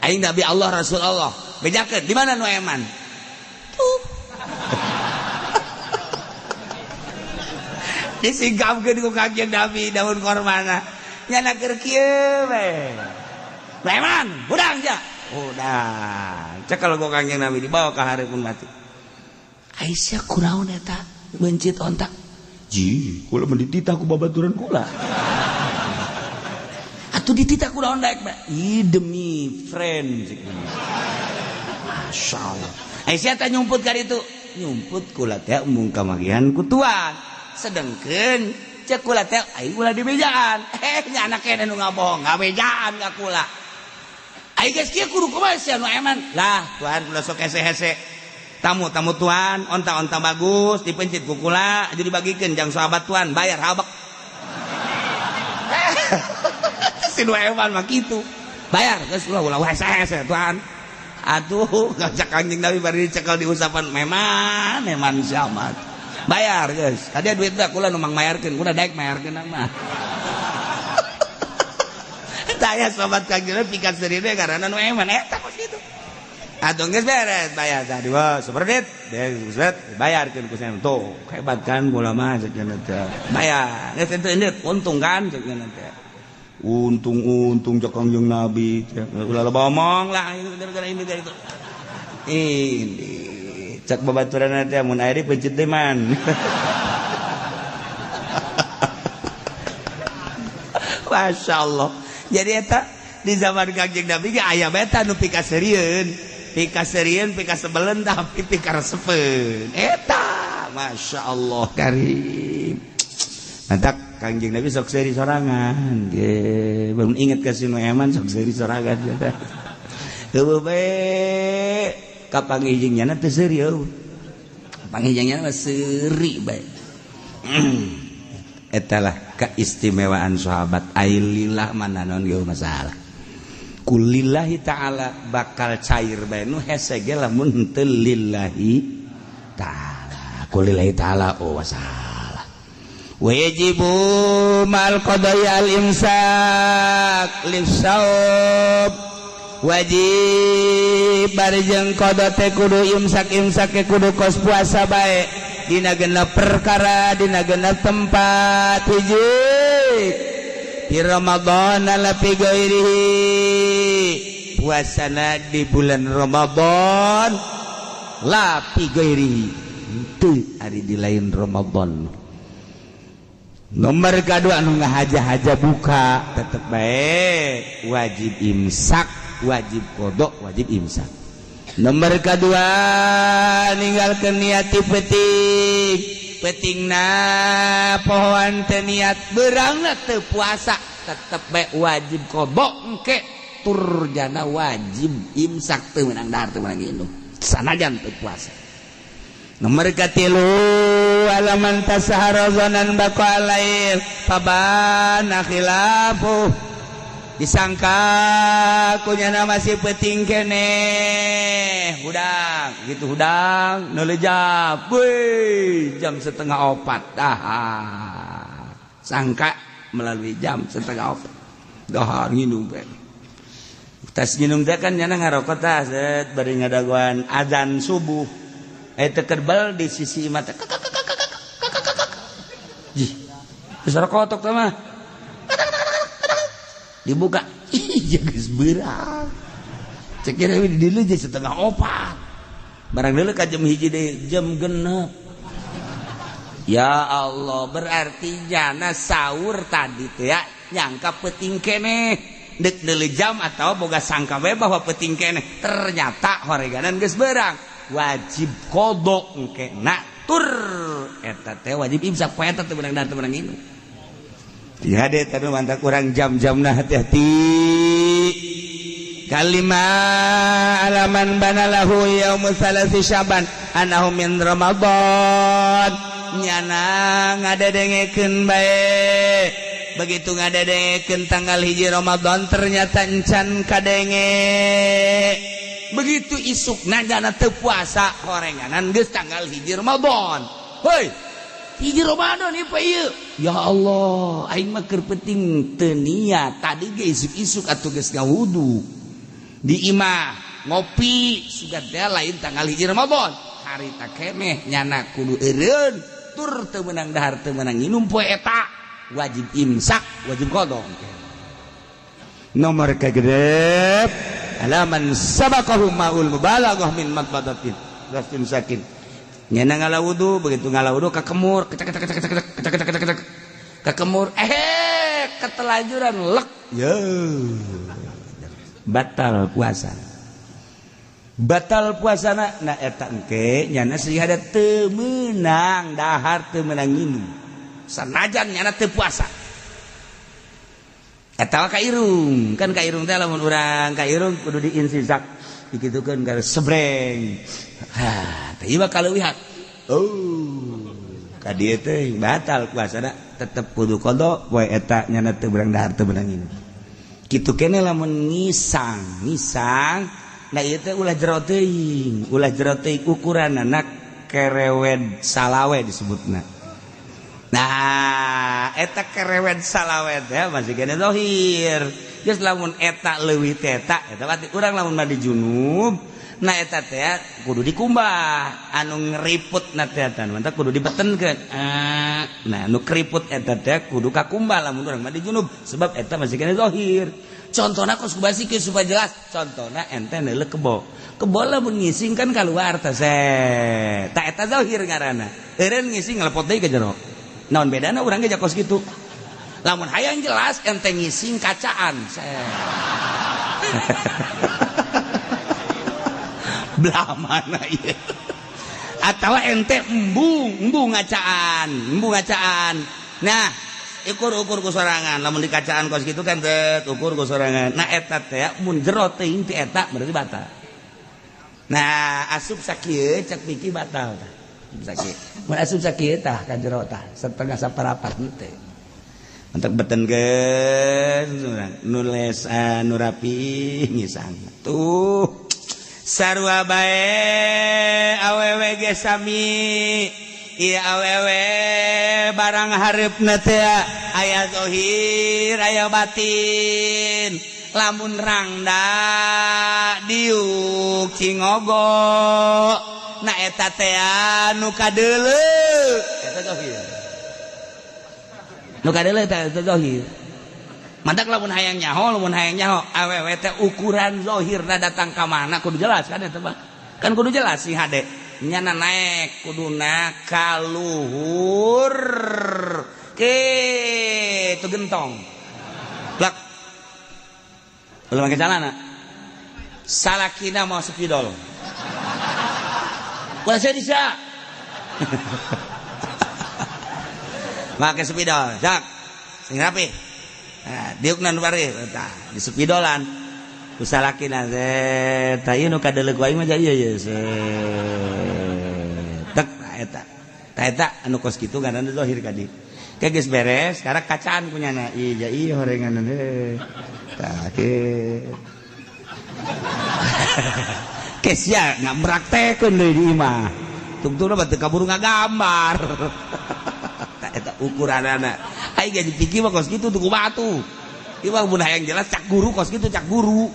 Aing Nabi Allah Rasul Allah. Bejakeun di mana nu eman? Disingkapkeun ku Kangjeng Nabi daun kormana. Nyana keur kieu we. Preman, hudang ja. Hudang. Cekel ku Kangjeng Nabi dibawa ka hareupeun mati. Aisyah kunaon eta meuncit onta? Ji, kula mah dititah ku babaturan kula. Atuh dititah kunaon daek bae? Ih demi friend. Masya Allah. Aisyah teh nyumput ka ditu. Nyumput kula teh embung kamagihan ku tuan. Sedengkeun cek kula teh aing ulah dibejaan. Nya anak kene nu ngabohong, ngabejaan ka kula. Aing geus kieu kudu kumaha sia nu eman. Lah, tuan kula sok hese-hese. Tamu-tamu tuan, onta-onta bagus dipencit ku kula, jadi dibagikeun jang sahabat tuan, bayar habek. Si nu eman mah kitu. Bayar geus ulah ulah hese-hese tuan. Aduh, ngajak Kanjeng Nabi bari dicekel diusapan memang eman siamat. Bayar geus. Tadi duit dah kula nu mangmayarkeun, kula daek mayarkeun mah. Taya sobat Kanjeng Nabi pikat seuri teh karena nu eman eta kos kitu. Atuh geus beres bayar tadi wah seperdit, geus bayarkeun ku saya. Tuh, hebat kan kula mah cek teh. Bayar. Geus ente endut untung kan cek teh. Untung-untung cek Kangjeng Nabi teh. Ulah loba omong lah gara-gara ini gara itu. Ini cek babaturan teh mun aya dipencit teh man. Masya Allah. Jadi eta di zaman Kangjeng Nabi ge aya beta nu pikaseurieun. Pikaseurieun, pikasebeleun tapi pikaresepeun. Eta Masya Allah karim. Mantak Kangjeng Nabi sok seuri sorangan. Ge, belum inget ka si nu eman sok seuri sorangan. Heueuh bae kapanggih jeung nyana teu seuri eueuh. Kapanggih jeung nyana mah seuri bae. Eta lah keistimewaan sahabat. Ailillah mana non ge masalah. Kulillahi ta'ala bakal cair bae nu hese ge lamun teu lillahi ta'ala. Kulillahi ta'ala oh masalah. Wajibu mal qada'i al imsak lisawab. Wajib barjeng qada teh kudu imsak-imsak ke kudu kos puasa bae dina genep perkara dina genep tempat hiji di Ramadan la fi ghairihi puasana di bulan Ramadan la fi ghairihi teu ari di lain Ramadan. Nomor kedua anu ngahaja-haja buka tetep bae wajib imsak, wajib qada, wajib imsak. Nomor kedua ninggalkeun niat ti peuting. Peutingna pohoan teu niat beurangna teu puasa tetep bae wajib qada engke turjana wajib imsak teu meunang dahar teu meunang indung sanajan teu puasa. Nomor katilu alaman tasahara zanan baqa lail fabana khilafu disangka kunyana masih peuting keneh hudang gitu hudang neulejap weh jam 3:30 dahar sangka melalui jam 3:30 dahar nginum teh tas nginum teh kan nyana ngarokok tah set bari ngadagoan azan subuh tekerbal di sisi mata. Jih, suara kotok teh mah. Dibuka. Ih, geus beurang. Cek kira di dieu je 3:30. Barang deuleu ka jam 1 deui, jam 6. Ya Allah, berarti jana sahur tadi teh ya nyangka peuting keneh. Deuk deuleu jam atau boga sangka we bahwa peuting keneh. Ternyata horeganan geus beurang. Wajib kodok engke nak tur eta teh wajib imsak poe eta teu meunang dahar teu meunang inum. Ya deh tadi mantap kurang jam-jamna hati-hati. Kalima alaman banalahu yaumu salasi syaban anahu min Ramadan nyana ngadedengekeun bae. Begitu ngadedengekeun tanggal 1 Ramadan ternyata encan kadenge. Begitu isuk nagana teu puasa horenganan geus tanggal 1 Ramadan. Hoi, 1 Ramadan ieu ieu. Ya Allah, aing mah keur penting teu niat. Tadi ge isuk-isuk atuh geus ngawudu. Di imah ngopi sugan teh lain tanggal 1 Ramadan. Harita keneh nyana kudu eureun Tur teu meunang dahar, teu meunang nginum poe eta, wajib imsak, wajib qada. Nomor kagenep, alaman sabaqahu maul mubalaghah min madbadatin gastin sakin. Nyana ngala wudu, begitu ngala wudu kakemur, kecek kecek kecek kecek kecek kecek kecek kecek kakemur, ketelajuran lek, yo batal puasa. Batal puasana. Nah, eta engke nyana sehingga teu meunang dahar, teu meunang nginum, sanajan nyana teu puasa. Eta ka irung kan, ka irung teh lamun urang ka irung kudu diinsisak, dikitukeun ka sebreng. Ha teh ieu kaleuwihan. Oh, ka dieu teh batal puasana, tetep kudu qada poe eta. Nyana teu beurang dahar, teu beurang nginum. Kitu kene lamun ngisang ngisang. Nah, ieu teh ulah jero teuing, ulah jero teuing. Ukuranana kerewed salawe disebutna. Nah, eta kerewed salawe teh masih kene zahir. Geus, lamun eta leuwih teh eta, eta berarti urang lamun mandi junub. Nah, eta teh kudu dikumbah anu ngeriput na teh, eta mantap kudu dibetenkeun. Nah, nu keriput eta teh kudu kakumbah lamun urang mandi junub, sebab eta masih kene zahir. Contohna kos kubasi supaya jelas, contohna ente neuleuh kebo. Kebo lamun ngising kan keluar teh, tak eta zahir ngaranna. Eureun ngising ngelepot deui ke jero, naon bedana? Urang ge kos kitu. Lamun hayang jelas, ente ngising kacaan, belah mana ieu? Atau ente embung embung ngacaan, embung ngacaan. Nah, ukur-ukur ku sorangan. Lamun di kacaan kos gitu kan teh ukur ku sorangan. Nah, eta teh mun jero teuing ti eta berarti batal. Nah, asup sakieu cek pikir batal tah. Sakieu mun asup sakieu tah ka jero tah setengah saparapat teh. Untuk betenkeun nules nu rapi ngisang tuh sarua bae. Awewe ge sami. Ieu awewe barang hareupna teh aya zahir, aya batin. Lamun rangda diuk cingogo, nah eta teh nu kadeuleu, eta zahir. Nu kadeuleu eta zahir. Mantak lamun hayang nyaho, lamun hayang nyaho awewe teh ukuran zahirna datang ka mana kudu jelas kan eta mah. Kan kudu jelas sih hade. Nyana naek kuduna kaluhur ke itu gentong. Plak. Belum pakai celana. Salakina mau spidol. Ulah saya bisa. Make spidol, jak. Sing rapi. Nah, diukna nu bari tah di spidolan. Ku salakina teh, tah ieu nu kadeuleu ku aing mah ieu ye. Tek eta. Tah eta anu kos kitu ngaranna zahir ka dieu. Ke geus beres, sekarang kacaan kunyana. Iya iya horengan teh. Tah kieu. Kesia nggak meraktekeun deui di imah. Tungtungna batu kaburu ngagambar. Tah eta ukuranana. Ai ge dipikir mah kos kitu tuh ku batu. Ieu mah mun hayang jelas cak guru kos kitu cak guru.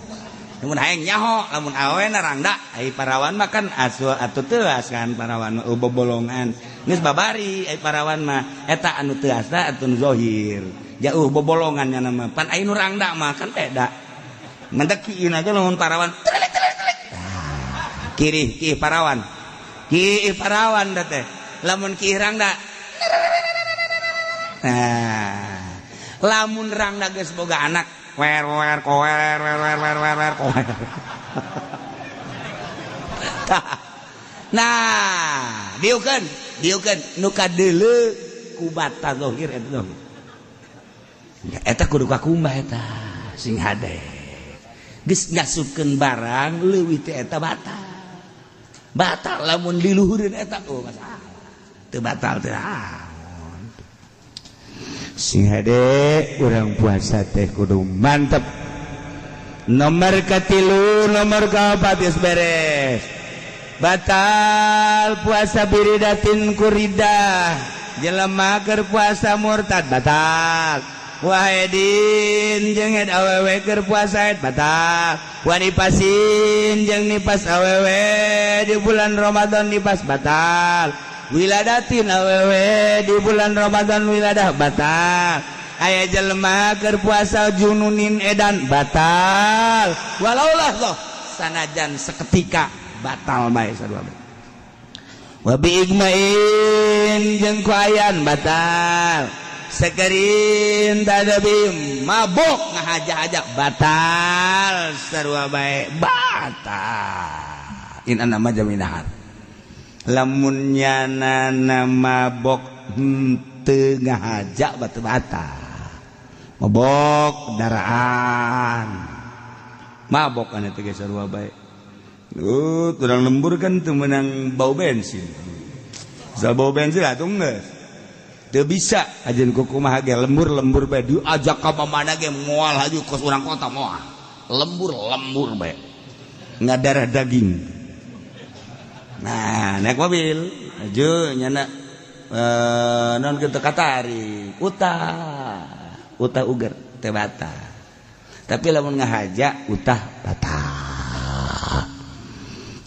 Lamun hayang nyaho, lamun awena rangda, ai parawan mah kan asu atuh teuas kan parawan mah bobolongan. Geus babari ai parawan mah eta anu teuasna atuh nu zahir. Jauh bobolongan nya mah. Pan ai nu rangda mah kan beda. Mentek kieu aja lamun parawan. Telik telik telik. Kiri ki parawan. Ki parawan da teh. Lamun ki rangda. Nah, lamun rangda geus boga anak, wer wer kower wer wer wer wer wer kower. Nah, diukeun, diukeun nu kadeuleu ku bata zahir eta zahir. Eta kudu kakumbah eta sing hade. Geus ngasupkeun barang leuwih teh eta batal. Batal lamun diluhureun eta oh masalah. Teu batal teh. Sing hade urang puasa teh kudu mantep. Nomor katilu, nomor kaopat geus beres. Batal puasa biridatin kuridah. Jelema keur puasa murtad batal. Wahedin jeung haid awewe keur puasa haid batal. Wanifasin jeung nipas awewe di bulan Ramadan nipas batal. Wiladatin awewe di bulan Ramadan wiladah batal. Aya jelema keur puasa jununin edan batal. Walau lahdzah sanajan seketika batal bae sarua bae. Wa bi igmain jeung ku ayan batal. Sekerin tadabi mabok ngahaja-haja batal sarua bae batal. In nama jaminahar. Lamun nyana mabok henteu ngahaja batu batal. Mabok daraan. Mabok anu teh sarua bae. Turang lembur kan teu meunang bau bensin. Sa bau bensin atuh geus. Teu bisa ajeun kumaha ge lembur-lembur bae diajak ka mana ge moal haju kos urang kota moal. Lembur-lembur bae. Ngadarah daging. Nah, naik mobil aju nyana non kitu katarik utah. Utah uger teh batal. Tapi lamun ngahaja utah batal.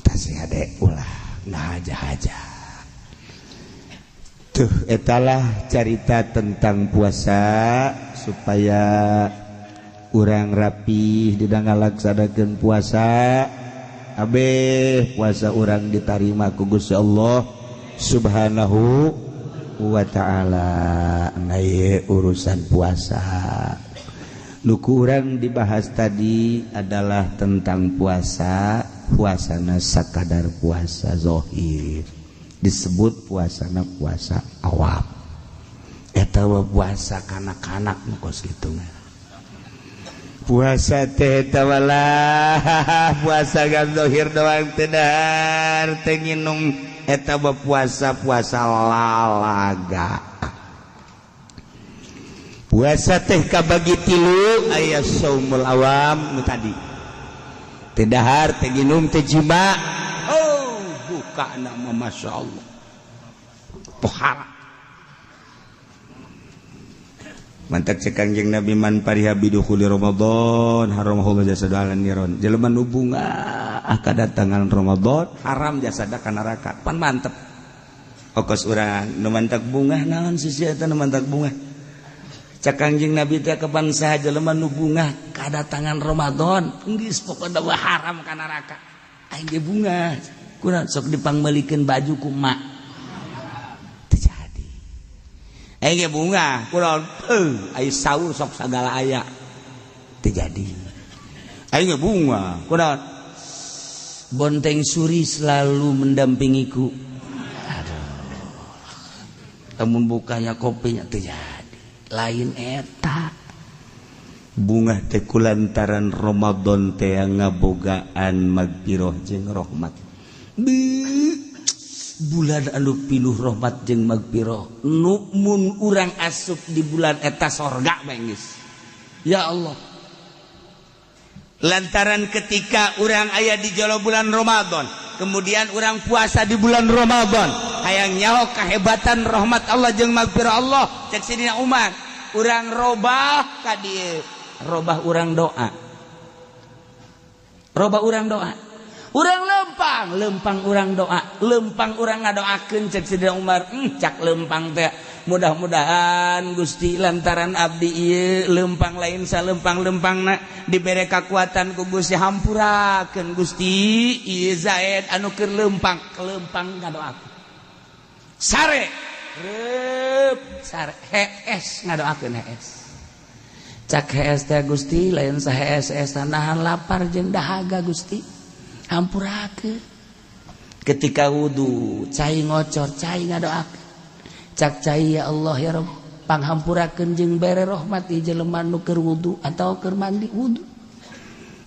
Tasih hade ulah ngahaja-haja. Tuh etalah carita tentang puasa supaya urang rapih dina ngalaksanakeun puasa. Abeh puasa urang ditarima ku Gusti Allah Subhanahu wa ta'ala. Nah, urusan puasa nu ku urang dibahas tadi adalah tentang puasa. Puasana sakadar puasa zohir disebut puasana puasa awam. Eta puasa kanak-kanak nu kos kitu mah. Puasa teh eta walah puasa gan zohir doang teu dahar teu nginum eta puasa-puasa lalaga. Puasa teh kabagi tilu, aya saumul awam nu tadi teu dahar teu nginum teu jima. Oh buka nama Masya Allah pohala. Mantak cek Kangjeng Nabi man pariha bidukhuli Ramadan haramahullah jasada ala niron. Jelema nu bungah kadatangan Ramadan haram jasada ka neraka. Pan mantep. Okos urang nu mantak bungah naon sih eta nu mantak bungah. Cek Kangjeng Nabi teh kapan saha jelema nu bungah kadatangan Ramadan geus pokona haram ka neraka. Aing ge bungah. Kunaon sok dipangmeulikeun baju ku emak. Aing ge bungah kunaon ai saur sok sagala aya teu jadi. Aing ge bungah kunaon bonteng suri selalu mendampingiku. Aduh lamun bukanya kopinya teu jadi. Lain eta bungah teh kulantaran Ramadan teh ngabogaan magfirah jeung rahmat. Bulan anu pinuh rahmat jeung magfirah nu mun urang asup di bulan eta sorga bae geus. Ya Allah. Lantaran ketika urang aya di jolo bulan Ramadan, kemudian urang puasa di bulan Ramadan, hayang nyaho kehebatan rahmat Allah jeung magfirah Allah, cek Sidina Umar, urang robah ka dieu, robah urang doa. Robah urang doa. Urang lempang, lempang urang doa, lempang urang ngadoakeun cek Sidina Umar, cak lempang teh mudah-mudahan Gusti lantaran abdi ieu lempang lain salempang-lempangna dibere kakuatan ku Gusti hampurakeun Gusti ieu Zaid anu keur lempang, lempang ngadoakeun. Sare reup sare hees ngadoakeun hees. Cak hees teh Gusti lain sahees-hees nahan lapar jeung dahaga Gusti. Hampurakeun. Ketika wudu cai ngocor cai ngadoakeun. Cak cai ya Allah ya Rabb panghampurakeun jeung bere rahmat ieu jelema nu keur wudu atawa keur mandi wudu.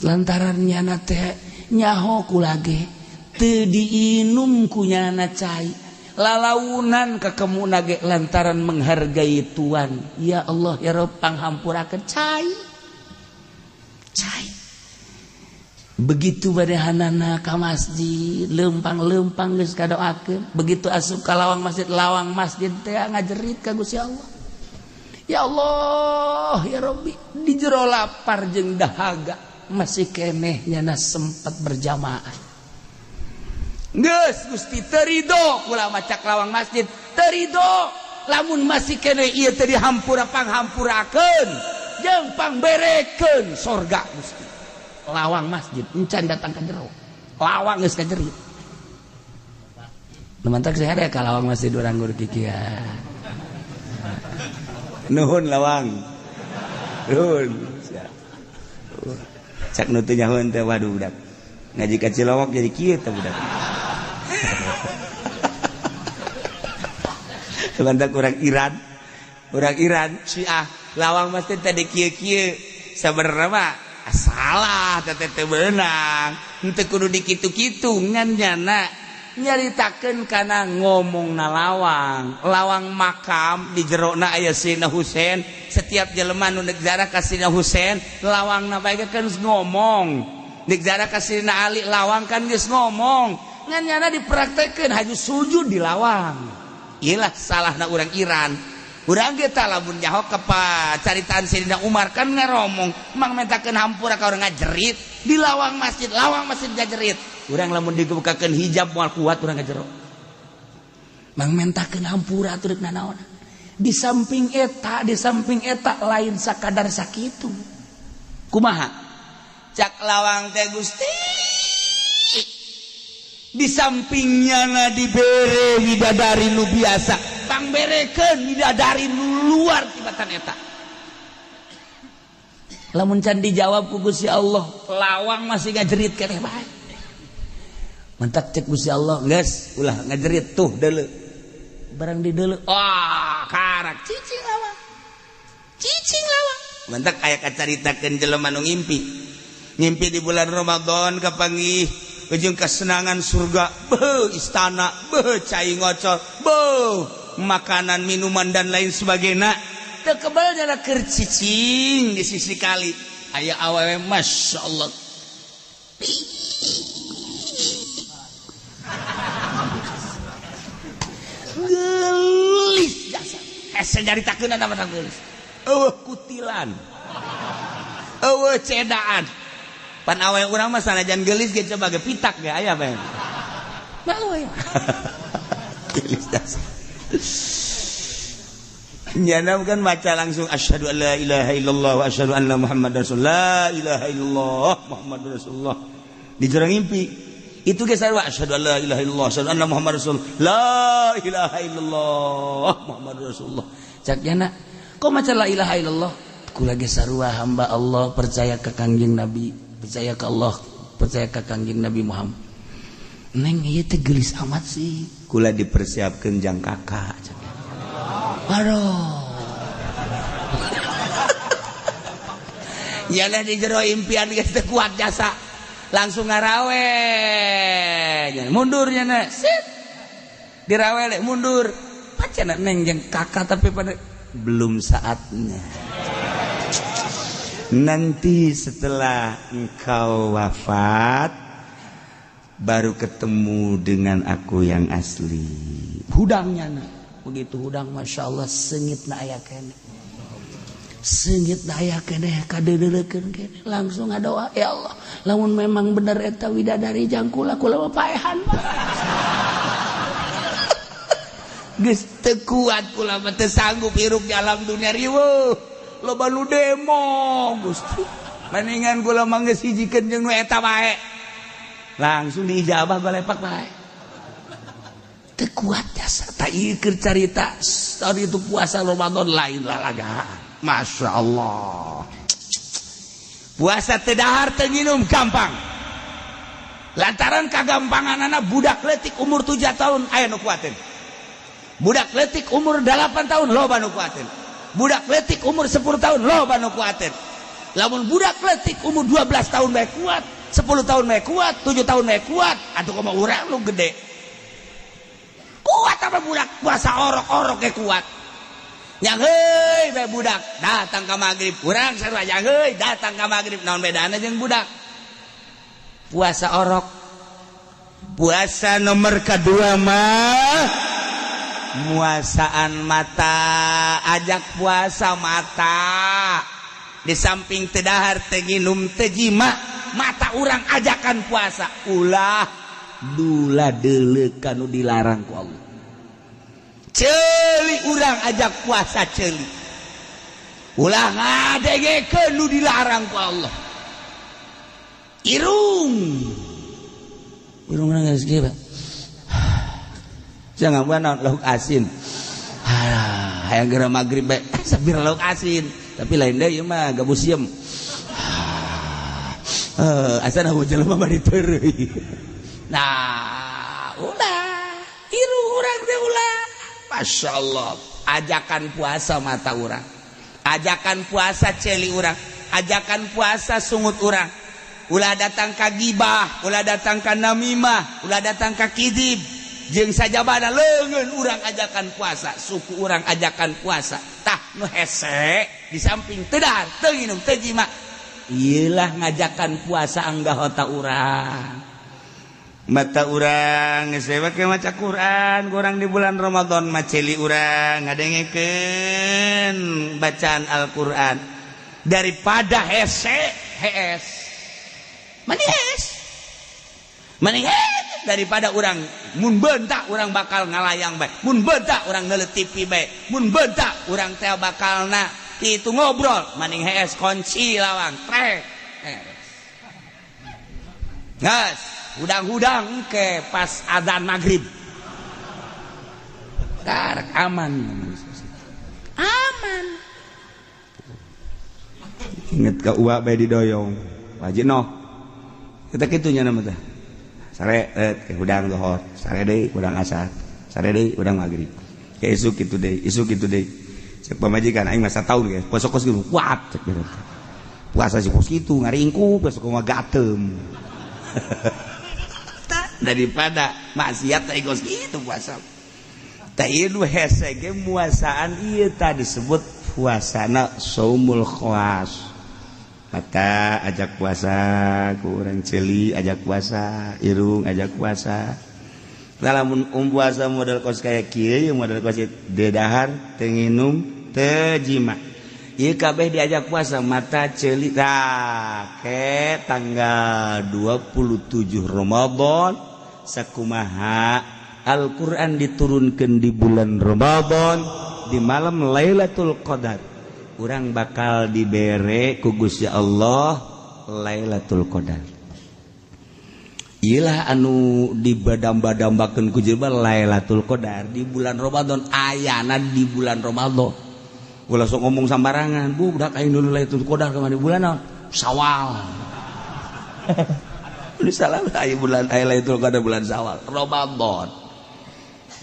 Lantaran nyana teh nyaho kula ge teu diinum ku nyana cai lalaunan kakemuna ge lantaran menghargai tuan. Ya Allah ya Rabb panghampurakeun cai. Cai. Begitu badehanana ka masjid lempang-lempang geus kadoakeun, begitu asup ka lawang masjid teh ngajerit ka Gusti Allah. Ya Allah ya Robbi, di jero lapar jeung dahaga masih keneh nyana sempat berjamaah. Geus Gusti teu ridho kula macak lawang masjid, teu ridho lamun masih keneh ieu teh dihampura panghampurakeun jeung pangberekeun sorga Gusti. Lawang masjid encan datang ka jero, lawang geus ka jerit. Nu mantak saya ada ka lawang masjid urang guru kikian.
Nuhun lawang. Nuhun. Cak nu teu nyahoeun teh waduh budak. Ngaji ka Cilowok jadi kieu teh budak. Sebentar urang Iran Syiah lawang masjid tadi kieu-kieu sabenerna mah salah teh teu beunang, henteu kudu dikitu-kitu ngan nyana nyaritakeun kana ngomongna lawang, lawang makam di jerona aya Sayyidina Husain, setiap jelema nu neuk ziarah ka Sayyidina Husain lawangna bae kan geus ngomong, neuk ziarah ka Sayyidina Ali lawang kan geus ngomong, ngan nyana dipraktekeun haju sujud di lawang. Iyalah salahna urang Iran. Urang ge tah lamun nyaho ka caritaan Sayyidina Umar kan ngaromong mang mentakeun hampura ka urang ngajerit di lawang masjid ngajerit. Urang lamun dibukakeun hijab moal kuat urang ngajero.
Mang mentakeun hampura atuh deuk nanaon. Di samping eta lain sakadar sakitu.
Kumaha? Cak lawang teh Gusti. Di sampingnya na dibere widadari nu biasa, pangberekeun widadari nu luar tibatan eta.
Lamun can dijawab ku Gusti Allah, lawang masih ngajerit keneh bae. Mentak cek Gusti Allah, geus ulah ngajerit tuh deuleu. Barang di deuleu, wah karak cicing lawang. Cicing lawang.
Mentak aya kacaritakeun jelema nu ngimpi. Ngimpi di bulan Ramadan kapanggih ujung kesenangan surga, beuh istana, beuh cai ngocor, beuh makanan, minuman dan lain sebagainya. Teu kebal nyana keur cicing di sisi kali.
Aya awewe Masya Allah. Gelis jasa. Hese nyaritakeun mah gelis.
Eueuh kutilan. Eueuh cedaan. Pan awewe urang mah sanajan gelis ge coba ge pitak ge aya bae.
Malu ya.
Gelis jasa. Nyana kan baca langsung asyhadu an la ilaha illallah wa asyhadu anna muhammadar rasulullah, la ilaha illallah muhammadur rasulullah. Di jero ngimpi itu ge sarua asyhadu an la ilaha illallah asyhadu anna muhammadar rasulullah, la ilaha illallah muhammadur rasulullah.
Cak nyana, kok maca la ilaha illallah? Kula ge sarua hamba Allah, percaya ka Kangjeng Nabi, percaya ka Allah, percaya ka Kangjeng Nabi Muhammad. Neng ieu teh geulis amat sih.
Kula dipersiapkeun jang kakak.
Aduh.
Nyana di jero impian geus teu kuat jasa. Langsung ngarawe. Mundur nyana. Sit. Dirawele mundur.
Pacana neng jeung kakak tapi pada
belum saatnya. Nanti setelah engkau wafat baru ketemu dengan aku yang asli.
Hudangnya na. Begitu hudang Masya Allah sengit na aya keneh. Sengit na aya keneh kadeudeulekeun keneh. Langsung ngadoa, ya Allah, lamun memang bener eta widadari jang kula, kula mah paehan.
Geus teu kuat kula mah teu sanggup hirup di alam dunia riweuh. Loba nu demo Gusti. Mendingan kula mah geus hijikeun jeung nu eta bae. Langsung diijabah balepak bae.
Teu kuat jasa tak ieu keur carita tadi itu puasa Ramadan lain lalagaan.
Masya Allah. Puasa teu dahar teu nginum gampang. Lantaran kagampanganana budak leutik umur 7 tahun aya nu kuateun. Budak leutik umur 8 tahun loba nu kuateun. Budak leutik umur 10 tahun loba nu kuateun. Lamun budak leutik umur 12 tahun bae kuat, 10 tahun bae kuat, 7 tahun bae kuat, atuh kumaha urang nu gede. Kuat apa budak puasa orok-orok ge kuat. Yang heuy bae budak datang ka magrib, urang sarua yang heuy datang ka magrib, naon bedana jeung budak? Puasa orok. Puasa nomor kedua mah Muasaan mata, ajak puasa mata. Di samping teu dahar, teu nginum, teu jima, mata urang ajakan puasa. Ulah dula deuleu kanu dilarang ku Allah. Ceuli urang ajak puasa ceuli. Ulah ngadengekeun nu dilarang ku Allah. Irung. Irung urang geus kieu, Pak. Jangan buat lauk asin. Hayang geura magrib bae sabir lauk asin. Tapi lain deui ieu mah gabus sieum. Asana jelema bari teureui. Nah, ulah irung urang teh ulah. Masya Allah, ajakan puasa mata urang, ajakan puasa ceuli urang, ajakan puasa sungut urang. Ulah datang ka gibah, ulah datang ka namimah, ulah datang ka kidib. Jeung sajabana leungeun urang ajakan puasa, suku urang ajakan puasa. Tah nu hese di samping teu dahar, teu nginum, teu jima. Ieulah ngajakan puasa anggota urang. Mata urang geus we maca Quran, urang di bulan Ramadan mah ceuli urang ngadengekeun bacaan Al-Qur'an daripada hese hees. Mending hees. Mending hees daripada urang mun bentak urang bakal ngalayang bae, mun bentak urang neuleut TV bae, mun bentak urang teh bakalna kitu ngobrol, mending hees kunci lawang trek. Gas, hudang-hudang ke pas adzan maghrib. Karek aman. Aman. Inget ka uak bae didoyong. Wajib noh. Kita kitunya nama teh. Sare ke hudang lohor, sare deui hudang asar, sare deui hudang maghrib. Ke isuk kitu deui, isuk kitu deui. Cek pamajikan aing mah sataun ge, puasa kos kitu kuat cek gitu. Puasa sih kos kitu ngaringkuk besok mah gatem. Daripada maksiat teh kos kitu puasa. Tah ieu nu hese ge muasaan ieu tah disebut puasana saumul khawas. Mata ajak puasa ku urang, ceuli ajak puasa, irung ajak puasa. Lamun puasa model kos kaya kieu, model kos teu dahar, teu nginum, teu jima. Ieu kabeh diajak puasa mata ceuli. Tah ke tanggal 27 Ramadan sakumaha Al-Qur'an diturunkeun di bulan Ramadan di malam Lailatul Qadar. Urang bakal dibere ku Gusti Allah Lailatul Qadar. Iyalah anu dibadamba-dambakeun ku jelema Lailatul Qadar di bulan Ramadan, ayana di bulan Ramadan. Ulah sok ngomong sambarangan, bu budak aing dulu Lailatul Qadar kemana bulan naon? Sawal. Ini salah aya bulan aya Lailatul Qadar bulan Sawal, Ramadan.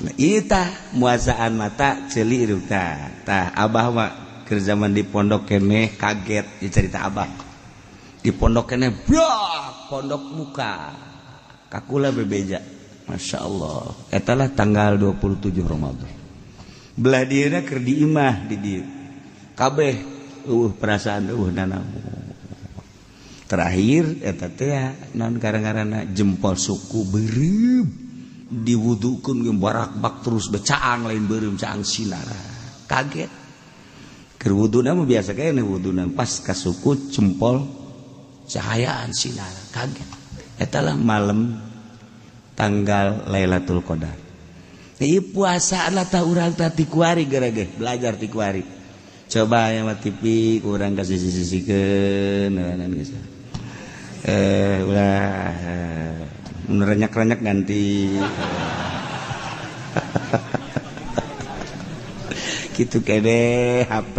Nah, ieu tah muasaan mata ceuli irung tah. Tah abah mah keur zaman di pondok keneh kaget dicerita abah. Di pondok keneh brak pondok muka. Kakula bebeja. Masya Allah. Eta lah tanggal 27 Ramadan. Belah dieuna keur di imah di dieu. Kabeh eueuh perasaan eueuh nanaon. Terakhir eta teh naon gara-garana jempol suku beureum diwudukeun ge barakbak terus becaang lain beureum caang sinara. Kaget. Keur wuduna mah biasa kene wuduna pas ka suku jempol cahayaan sinar kaget. Eta lah malam tanggal Lailatul Qadar. Ieu puasa lah tah urang tah ti kuari geura ge belajar ti kuari. Coba aya mah TV ku urang ka sisi-sisikeun geus. Ulah mun renyak-renyak ganti. Gitu kene HP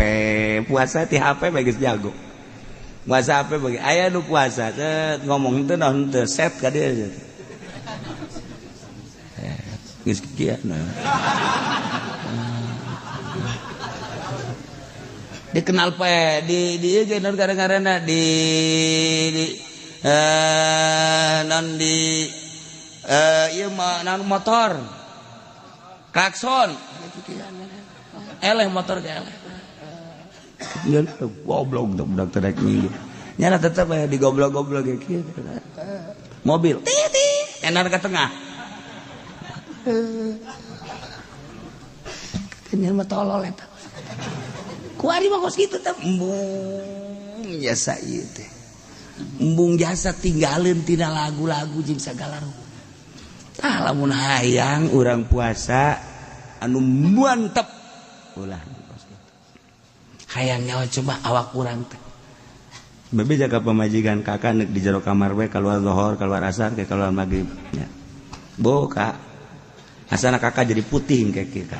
puasa ti HP bae geus jago. Puasa HP bagi aya nu puasa teh ngomong teh naon teh set ka dieu. Geus kieu nah. Dikenal pe di ieu ge naon gara-garana di non di ieu mah naon motor. Klakson. Eleh motor ge eleh. Goblok budak teh rek minggir. Nyana tetep aya digoblok-goblok ge kieu. Mobil ti ti enar ke tengah.
Teu mah tolol eta. Kuari mah kos kitu teh, embung jasa ieu teh. Embung jasa tinggalin tina lagu-lagu jeung sagala rupa. Tah, lamun hayang urang puasa anu mantep, ulah kos kitu. Hayang nyawa coba awak urang teh.
Bebe jaga pamajikan kakak nek di jero kamar we, keluar zuhur, keluar asar, ke keluar maghrib ya. Bo kak, asana kakak jadi putih kayak kita.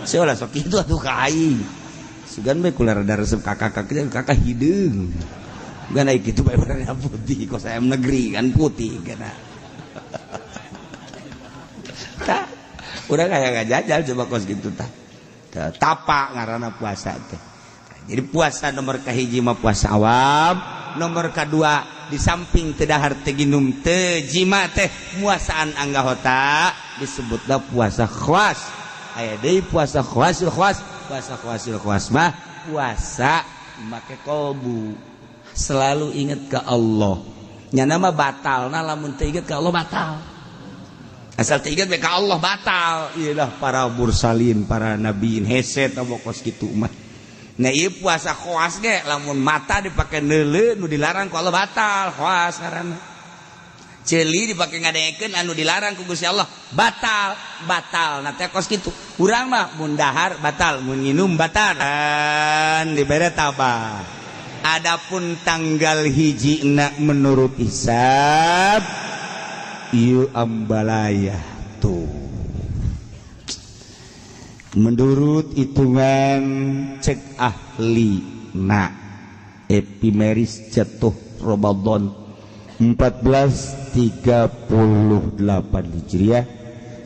Saya ulah sok itu atuh ka aing. Sugan we kula rada resep kakak, kakak kakak hideung. Bukan naik gitu bae warna putih, kok saya negeri kan putih kana. Tah, urang kayak ngajajal coba kos gitu tah. Tapa ngaranna puasa teh. Jadi puasa nomor kahiji mah puasa awam, nomor kedua di samping teu dahar, teu ginum, teu jima teh muasaan anggahota, disebutna puasa khawas. Aya deui puasa khawasil khawas. Puasa khawasil khawas mah puasa make kolbu, selalu ingat ke Allah. Nyana mah batal, nah lamun teu inget ke Allah batal. Asal teu inget ke Allah batal. Iyalah, para mursalin, para nabiin hese tah kos kitu mah. Nah, ieu puasa khawas ge lamun mata dipake neuleu nu dilarang ku Allah batal, khawas ngaranna. Ceuli dipake ngadengekeun anu dilarang ku Gusti Allah batal, batal. Nah teh kos kitu. Urang mah mun dahar batal, mun nginum batal. Dan dibere tabah. Adapun tanggal hiji na menurut hisab ieu ambalaya tuh. Menurut hitungan cek ahli na epimeris, jatuh Ramadan 1438 Hijriah,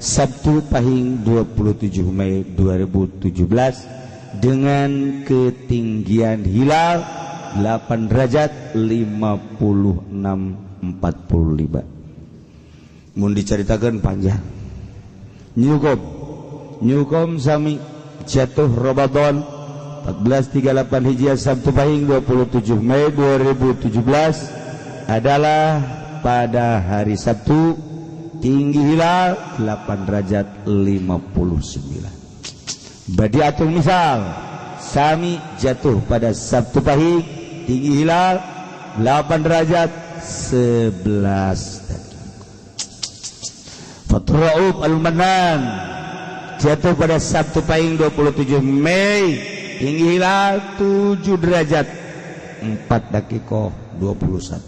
Sabtu Pahing 27 Mei 2017 dengan ketinggian hilal 8 derajat 56 45. Mun diceritakan panjang. Nyukom Nyukom sami jatuh Ramadan 1438 Hijriah, Sabtu Pahing 27 Mei 2017 adalah pada hari Sabtu, tinggi hilal 8 derajat 59. Badiatul misal sami jatuh pada Sabtu Pahing, tinggi hilal 8 derajat 11. Fathur Rauf Al-Manan jatuh pada Sabtu Pahing 27 Mei, tinggi hilal 7 derajat 4 dakiko 21.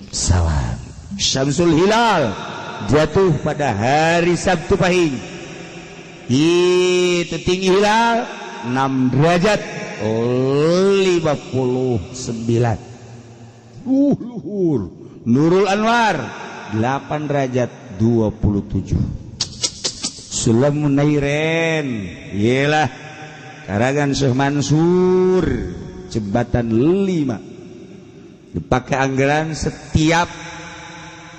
Salam Syamsul Hilal jatuh pada hari Sabtu Pahing, itu tinggi hilal 6 derajat 59. Luhur Nurul Anwar 8 derajat 27. Sulam Munairen iyalah karangan Syekh Mansur, jembatan 5, dipakai anggaran setiap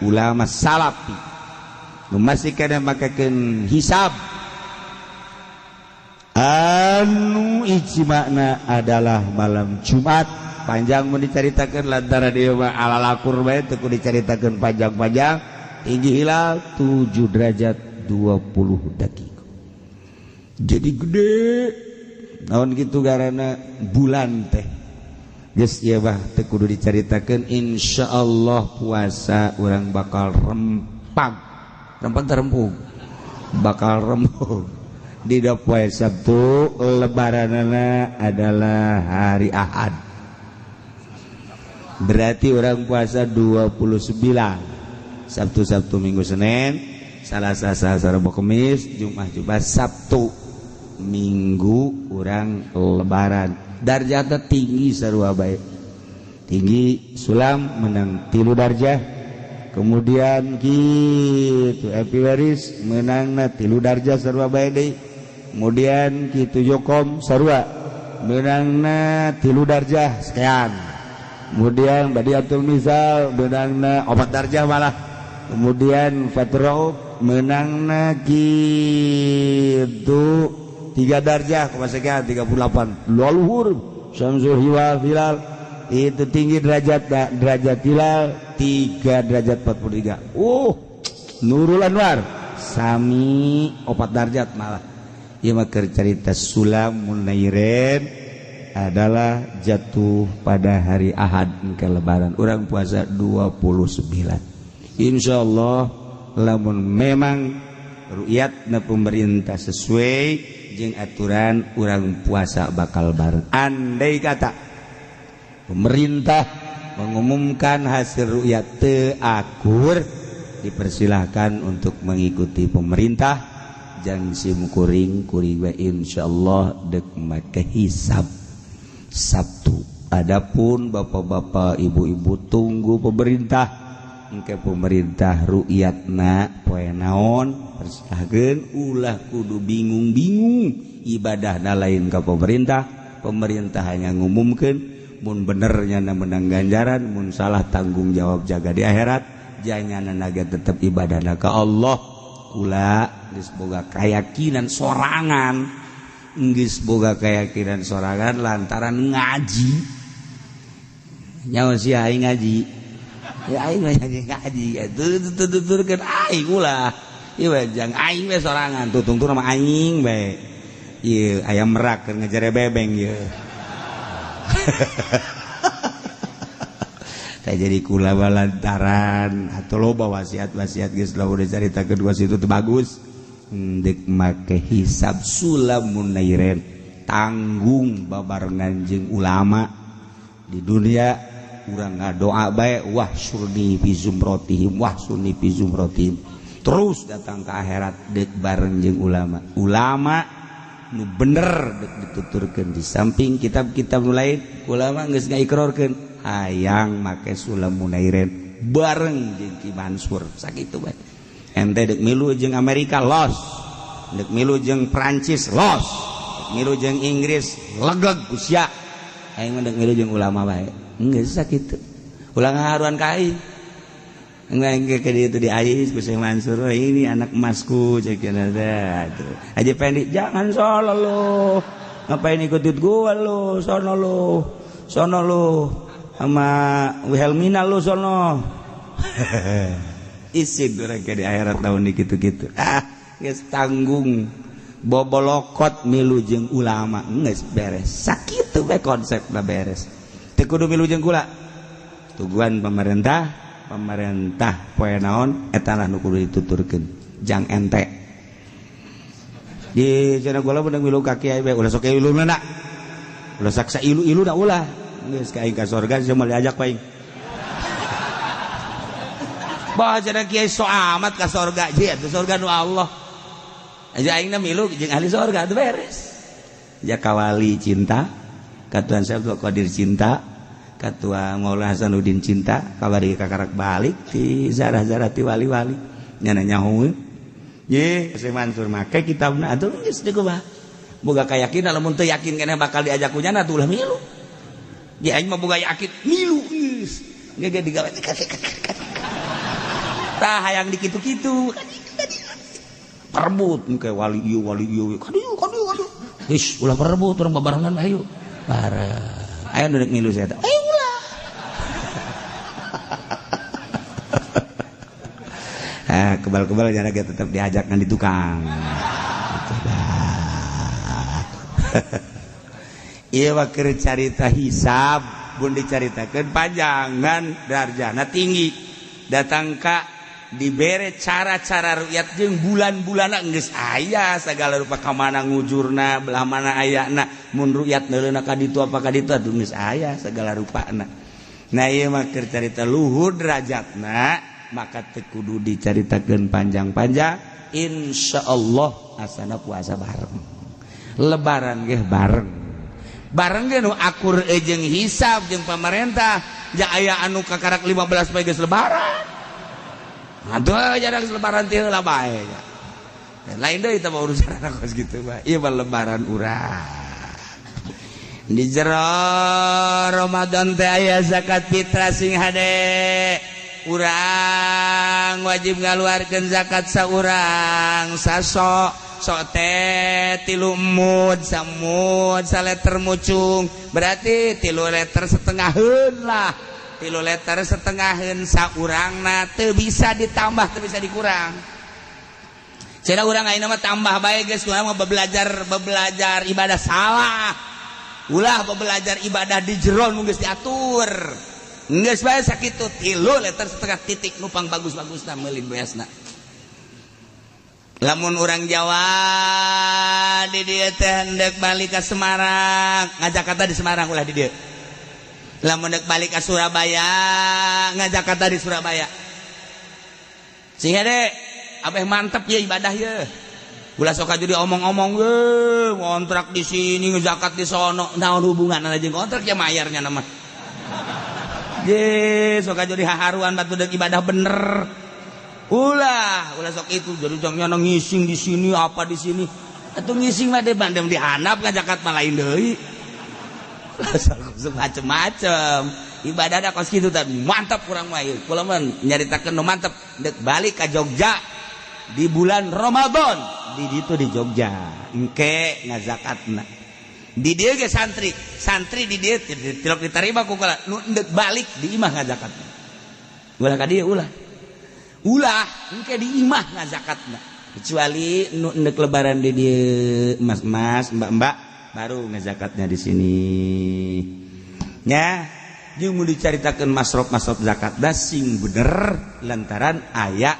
ulama salafi masih kadang makakeun hisab anu ijma'na adalah malam Jumat. Panjang mau diceritakan lantaran dia mah ala lakur bae, teu kudu diceritakeun panjang-panjang. Tinggi hilal 7 derajat 20 detik, jadi gede naon gitu karena bulan teh. Geus ieu bah, teu kudu dicaritakeun. Insyaallah puasa urang bakal rempag, rempag teh rempug, bakal rempug di poe Sabtu. Lebaranana adalah hari Ahad, berarti orang puasa 29, Sabtu, Sabtu, Minggu, Senin, Salasa, Selasa, Rabu, Kamis, Jumat, Jumat, Sabtu, Minggu orang lebaran. Darjatnya tinggi sarua baik, tinggi sulam menang 3 darjah, kemudian gitu epimeris menangna 3 darjah sarua baik deui, kemudian gitu jokom sarua menangna 3 darjah sekian, kemudian badiatul misal menangna 4 darjah malah, kemudian Fatrau menangna gitu 3 darjah sekian 38. Luhur Syamsul Hilal, hilal itu tinggi derajat derajat hilal 3 derajat 43. Nurul Anwar sami 4 derajat malah.
Ieu mah keur carita sulam munairen adalah jatuh pada hari Ahad ke lebaran. Urang puasa 29. Insyaallah lamun memang ru'yatna pemerintah sesuai jeung aturan, urang puasa bakal bareng. Andai kata pemerintah mengumumkan hasil ru'yat teu akur, dipersilahkan untuk mengikuti pemerintah. Jangan sim kuring kuring we insyaallah dek make hisab Sabtu. Adapun bapak-bapak, ibu-ibu tunggu pemerintah, engke pemerintah ru'yatna poe naon persilahkeun, ulah kudu bingung-bingung ibadahna lain ka pemerintah. Pemerintah hanya ngumumkeun, mun benernya menang ganjaran, mun salah tanggung jawab jaga di akhirat. Janyana naga tetep ibadahna ka Allah. Kula geus boga keyakinan sorangan, geus boga keyakinan sorangan lantaran ngaji. Nyawa si aing ngaji ya, aing ngaji ngaji tuturkeun aing ulah ieu jang aing we sorangan tutungtur mah aing bae. Ieu ayam merak keur ngejere bebeng ieu. Jadi kula lantaran atau loba wasiat-wasiat geus lah udah carita kedua situ teu bagus. Dek make hisab sulam munairen tanggung babarengan jeung ulama di dunia. Urang ngadoa bae wah surni fi zumratihim, wah surni fi zumratihim, terus datang ke akhirat dek bareng jeung ulama. Ulama nu bener dek dituturkeun di samping kitab-kitab nu lain, ulama geus ngaikrorkeun hayang make sulam munairen bareng jeung Ki Mansur. Sakitu bae. Ente dek milu jeung Amerika los, dek milu jeung Prancis los, dek milu jeung Inggris legeg ku sia. Aing mah dek milu jeung ulama bae. Geus sakitu. Ulah ngaharuan ka aing. Engke ke dieu teh diais ku Syekh Mansur, oh, ini anak emasku cek cenah teh. Haji Pendi jangan salah lo. Ngapain ikut gua lo, sono lo. Sono lo. Sama Wilhelmina lu sono. Isin mereka di akhirat tahun ini gitu-gitu. Ah, geus tanggung bobolokot milu jeung ulama geus beres. Sakitu we konsepna beres. Teu kudu milu jeung kula. Tuguan pemerintah, pemerintah poe naon eta lah nu kudu dituturkeun. Jang ente. Di cenah kula beunang milu ka kiai bae ulah sok iluna na. Ulah saksa ilu-iluna ulah. Geus ka aing ka sorga sia moal diajak aing. Bah cenah kiai so amat ka sorga, je atuh sorga nu Allah. Aja aing na milu jeung ahli sorga atuh beres. Ja kawali cinta, ka Tuhan Syekh Abdul Qadir cinta, ka Tuhan Maulana Hasanuddin cinta, kabari kakarak balik ti zarah-zarah ti wali-wali. Nya nyaho. Ye, Syekh Mansur make kitabna atuh geus deui kumaha. Boga kayakinan lamun teu yakin keneh bakal diajak ku nyana atuh ulah milu. Di aing mah boga yakin milu geus. Ge digawe tah hayang dikitu-kitu. Perebut engke wali ieu wali ieu. Kadieu kadieu kadieu. Geus ulah perebut urang babarengan ayo. Bareng. Aya nu rek milu saya teh. Ayo ulah. Ah kebal-kebal jana ge tetep diajak ngan di tukang. Ieu mah keur carita hisab, mun dicaritakeun panjangan darjana tinggi. Datang ka dibere cara-cara ru'yat jeung bulan-bulanna geus aya sagala rupa ka mana ngujurna, belah mana ayana, mun ru'yat neuleuna ka ditu apa ka ditu atuh geus aya segala rupana. Nah ieu mah keur carita luhur derajatna, maka teu kudu dicaritakeun panjang-panjang. Insyaallah asana puasa bareng. Lebaran ge bareng. Bareng ge nu akur jeung hisab jeung pemerintah, ja aya anu kakarak 15 poe geus lebaran. Aduh, jarang lebaran teh heula bae. Lain deui teh urusan kos kitu mah. Ieu mah lebaran urang. Di jero Ramadan teh aya zakat fitrah sing hade. Urang wajib ngaluarkeun zakat saurang sasok. Sok teh 3 mud, samud, saleter mucung. Berarti 3 liter setengaheun lah. 3 liter setengaheun saurangna teu bisa ditambah, teu bisa dikurang.
Cenah urang ayeuna mah tambah bae geus urang mah bebelajar ibadah salah. Ulah bebelajar ibadah di jero nu geus diatur. Geus bae sakitu 3 letter setengah titik nu pang bagus-bagusna meuli beasna. Lamun urang Jawa di dieu teh hendak balik ka Semarang, ngajakarta di Semarang ulah di dieu. Lamun hendak balik ka Surabaya, ngajakarta di Surabaya. Sehingga deh abeh mantep ya ibadah ya. Ulah sok aja diomong-omong ge, ngontrak di sini, ngezakat di sono, naon hubungan jeung kontrak ya mayarnya nama. Ye, sok aja dihaharuan batu deuk ibadah bener. Ulah, ulah sok itu jadi jangan ngising di sini apa di sini. Atuh ngising mah deh bandem dihandap ngazakat mah lain deui. Sok macem-macem. Ibadah da kos kitu tadi mantap kurang mah ieu. Kula mah nyaritakeun nu mantep deuk balik ka Jogja di bulan Ramadan di ditu di Jogja engke ngazakatna. Di dieu ge santri, santri di dieu tilok diterima ku kula nu deuk balik di imah ngazakatna. Ulah ka dieu ulah. Ulah engke di imah ngazakatna. Kecuali nu deuk lebaran di dieu mas-mas, mbak-mbak baru ngazakatnya di sini. Nya jeung mun dicaritakeun masrof-masrof zakat da sing bener lantaran aya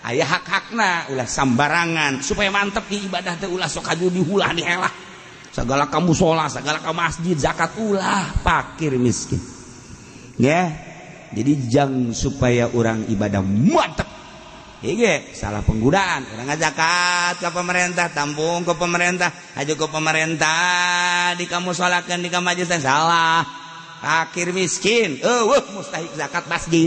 aya hak-hakna ulah sambarangan supaya mantep di ibadah teh ulah sok aju dihulah dihelah segala ka musola segala ka masjid zakat ulah fakir miskin ya. Jadi jang supaya orang ibadah mantep ieu salah penggunaan orang zakat ke pemerintah tampung ke pemerintah aju ke pemerintah di kamusolakeun di ka majlis salah fakir miskin eueuh mustahik zakat masjid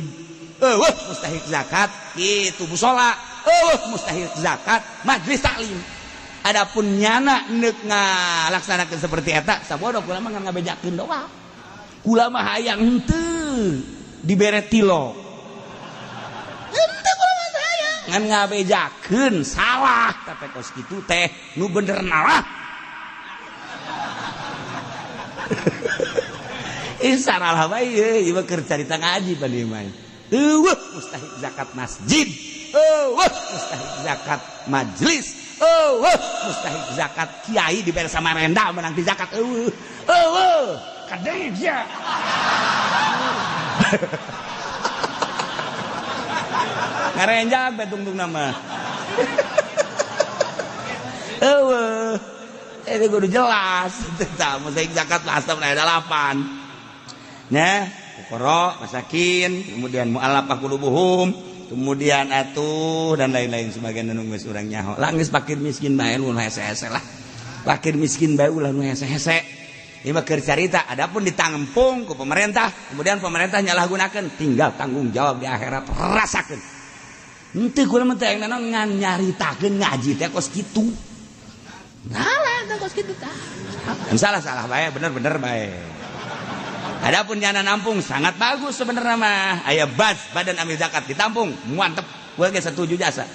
eueuh mustahik zakat kitu musola eueuh mustahik zakat majlis taklim. Adapun nyana neuk ngalaksanakeun seperti eta sabodo kula mah ngabejakeun doa kula mah hayang henteu dibere tilo henteu kula mah hayang ngan ngabejakeun salah tapi kos kitu teh nu bener nalah. Salah bae ieu mah keur carita ngaji pan ieu mah. Eueuh mustahik zakat masjid, eueuh mustahik zakat majlis, eueuh mustahik zakat kiai dibere Samarinda menang di zakat eueuh. Eueuh kadeng sia. Ngarenjak bae tungtung nama. Eueuh itu kudu jelas tah mustahik zakat asap aya 8. Nah, fuqara, masakin, kemudian mu'allafah qulubuhum, kemudian atuh dan lain-lain sebagainya nu geus urang nyaho. Lah geus fakir miskin bae nu hese-hese lah. Fakir miskin bae ulah nu hese-hese. Ieu mah keur carita, adapun ditampung ku pemerintah, kemudian pemerintah nyalahgunakeun, tinggal tanggung jawab di akhirat rasakeun. Henteu kula mah teh ngan nyaritakeun ngaji teh kos kitu. Salah teh kos kitu tah. Salah-salah bae, bener-bener bae. Adapun nyana nampung sangat bagus sebenarnya mah. Aya bas badan amil zakat ditampung, mantep. Gua ge setuju jasa.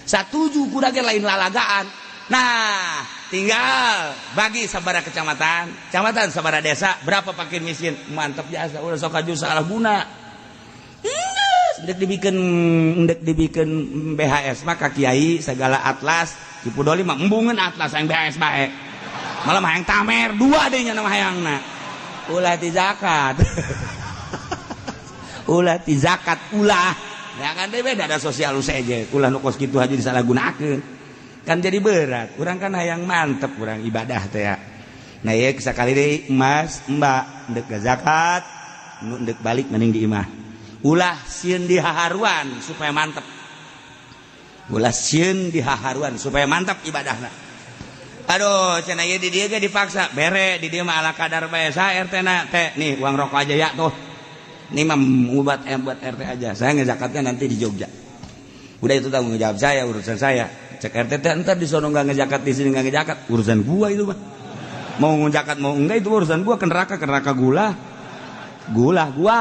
Satuju kuda ge lain lalagaan. Nah, tinggal bagi sabara kecamatan, kecamatan sabara desa, berapa fakir miskin, mantep jasa. Ulah sok aju salah guna. Ndek dibikin BHS mah ka kiai segala atlas, Cipudoli mah embungeun atlas yang BHS bae. Malah mah hayang tamer dua deui nya hayangna. Ulah ti zakat. Ulah ti zakat ulah. Ya kan beda ada sosial saja. Ulah nu kos kitu aja disalahgunakeun. Kan jadi berat. Urang kan hayang mantep urang ibadah teh ya. Nah ieu sakali deui mas, mbak ndek zakat, nu ndek balik mending di imah. Ulah sieun dihaharuan supaya mantep. Ulah sieun dihaharuan supaya mantep ibadahna. Aduh, cenah ieu di dieu ge dipaksa. Bere di dieu mah ala kadar bae sa RT na teh. Nih uang rokok aja ya tuh. Ini mah buat buat RT aja. Saya ngezakatnya nanti di Jogja. Udah itu tanggung jawab saya, urusan saya. Cek RT teh entar di sono enggak ngezakat, di sini enggak ngezakat, urusan gua itu mah. Mau ngezakat mau enggak itu urusan gua, ke neraka gula. Gula gua.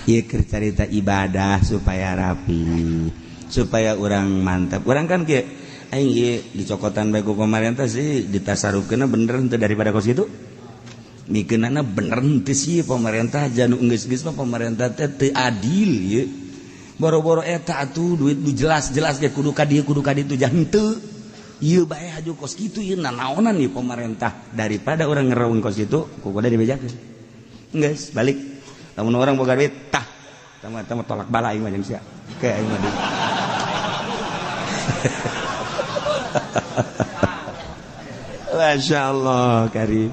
Ieu keur carita ibadah supaya rapi, supaya orang mantap. Orang kan kieu aing ieu dicokotan bae ku pemerintah sih ditasarufkeunna bener henteu daripada kos kitu. Mikeunana bener henteu sih pemerintah janu geus-geus mah pemerintah teh teu adil ieu.
Boro-boro eta atuh duit nu jelas-jelas ge kudu ka dieu kudu ka ditu henteu. Ieu bae haju kos kitu ieu nanaonan ieu pemerintah daripada urang ngereung kos kitu ku kudu dibejakeun. Geus balik. Lamun orang boga duit tah tama tolak bala aing mah jeung sia. Ke aing mah. Masya Allah karim.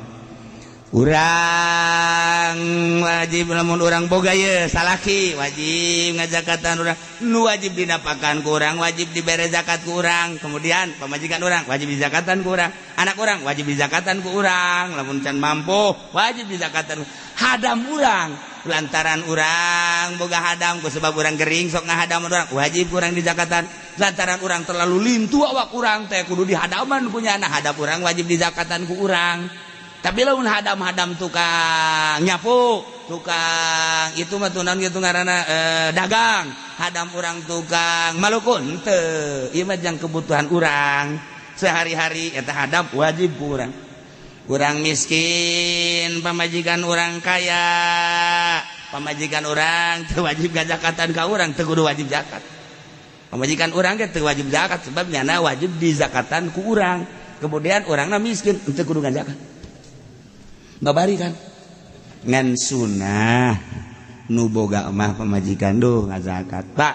Urang wajib lamun urang boga ye salaki wajib ngajakatan urang nu wajib dinapakan ku urang wajib dibere zakat ku urang kemudian pamajikan urang wajib dizakatan ku urang anak urang wajib dizakatan ku urang lamun can mampu wajib dizakatan hadam urang lantaran urang boga hadam ku sebab urang gering sok ngahadam urang wajib urang dizakatan lantaran urang terlalu lintu awak urang teh kudu dihadaman punya anak hadam urang wajib dizakatan ku urang. Tapi lamun hadam-hadam tukang nyapu, tukang itu mah tunan gitu ngaranna dagang, hadam urang tukang malukun teu, ieu mah jang kebutuhan urang sehari-hari eta hadam wajib ku urang. Urang miskin, pamajikan urang kaya, pamajikan urang teu wajib gazakatan ka urang, teu kudu wajib zakat. Pamajikan urang ge teu wajib zakat sebab nyana wajib dizakatan ku urang. Kemudian urangna miskin teu kudu ngazakat. Babari kan ngan sunah nu boga mah pamajikan duh ngazakat Pak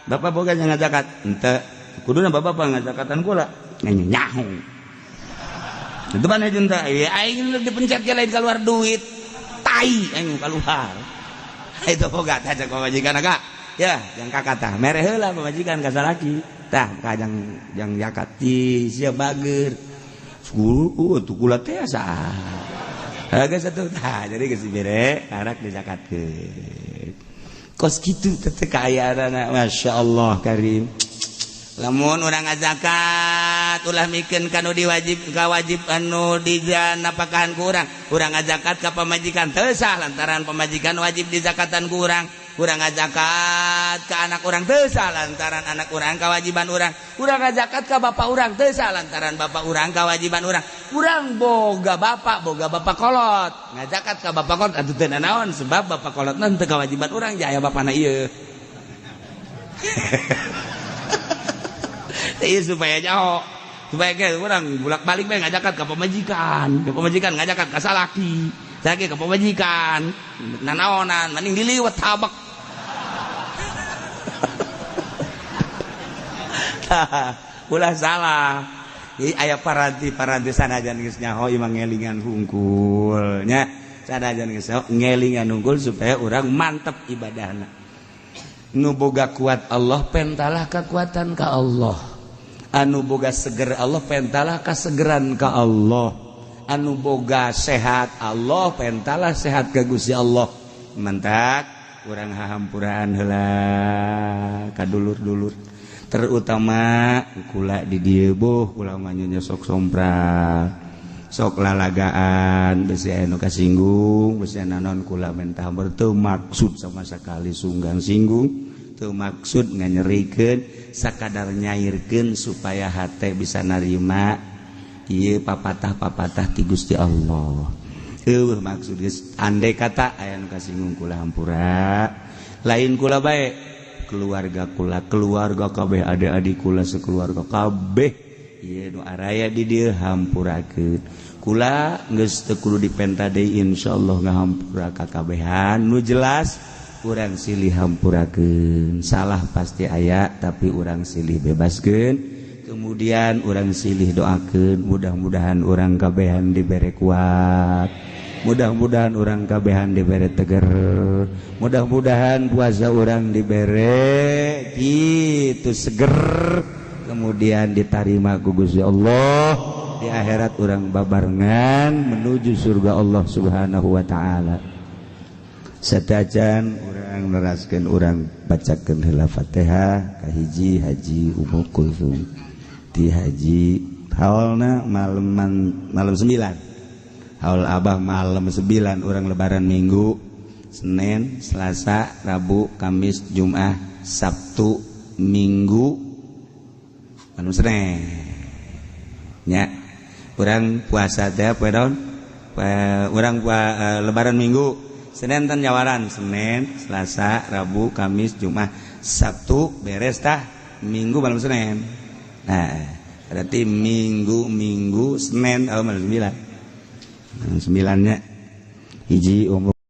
bapak boga ngazakat henteu kuduna bapak ngazakatan kula nyaho itu mana jeung teh aing dipencet ge lain keluar duit tai aing keluar itu boga tah cek pamajikan agak ya jang kakak tah mere heula pamajikan ka salaki tah ka jang jang zakat ti sia bager guru tuh kula teh asa agak satu tah jadi geus dibere anak dizakatkeun kos kitu teh kaayaanna masyaallah karim lamun urang ngazakat ulah mikeun ka nu diwajib ka wajib anu dijanapakahan ku urang urang ngazakat ka pamajikan teu sah lantaran pamajikan wajib dizakatan ku urang urang ngazakat ka anak urang teu sah lantaran anak urang kawajiban urang urang ngazakat ka bapak urang teu sah lantaran bapak urang kawajiban urang urang boga bapak kolot ngazakat ka bapak kolot atuh teu nanaon sebab bapak kolotna teu kawajiban urang jaya bapana ieu. Ieu supaya nyaho supaya ge urang bolak-balik bae ngazakat ka pamajikan ngazakat ka salaki lagi ke pamajikan nanaonan mending diliwet tabak. Ulah salah ieu aya paranti-paranti sanajan geus nyaho ieu mah ngelingan hungkul nya sanajan geus ngelingan hungkul supaya urang mantep ibadahna nu boga kuat Allah pentalah kekuatan ka Allah anu boga seger Allah pentalah kasegeran ka Allah anu boga sehat Allah pentalah sehat ka Gusti Allah mantak urang hahampuraan heula ka dulur-dulur terutama kula di dieu boh kula mah nya sok sompral sok lalagaan besi anu kasinggung besi nanon kula mentah teu maksud sama sekali sunggang singgung teu maksud nganyerikeun sakadar nyairkeun supaya hate bisa narima ieu papatah-papatah ti Gusti Allah. Eueuh maksud geus andai kata aya nu kasinggung kula hampura lain kula bae keluarga kula keluarga kabeh adik-adik kula sekeluarga kabeh ieu nu araya di dieu hampurakeun kula geus teu kudu dipenta deui insyaallah ngahampura ka kabehan nu jelas urang silih hampurakeun salah pasti aya tapi urang silih bebaskeun kemudian urang silih doakeun mudah-mudahan urang kabehan dibere kuat mudah-mudahan urang kabehan dibere teger mudah-mudahan puasa urang dibere kitu seger kemudian ditarima ku Gusti Allah di akhirat urang babarengan menuju surga Allah Subhanahu wa taala. Satajan urang neraskeun urang bacakeun heula Fatihah kahiji Haji Ummu Kulsum di haji haulna malam 9 haul abah malam 9 orang lebaran Minggu Senin Selasa Rabu Kamis Jumat Sabtu Minggu malam Senin nya urang puasa teh poe naon urang lebaran Minggu Senin tan nyawaran Senin Selasa Rabu Kamis Jumat Sabtu beres tah, Minggu malam Senin. Nah, berarti Minggu, Minggu, Senin, oh, malam sembilan, malam sembilannya hiji umur.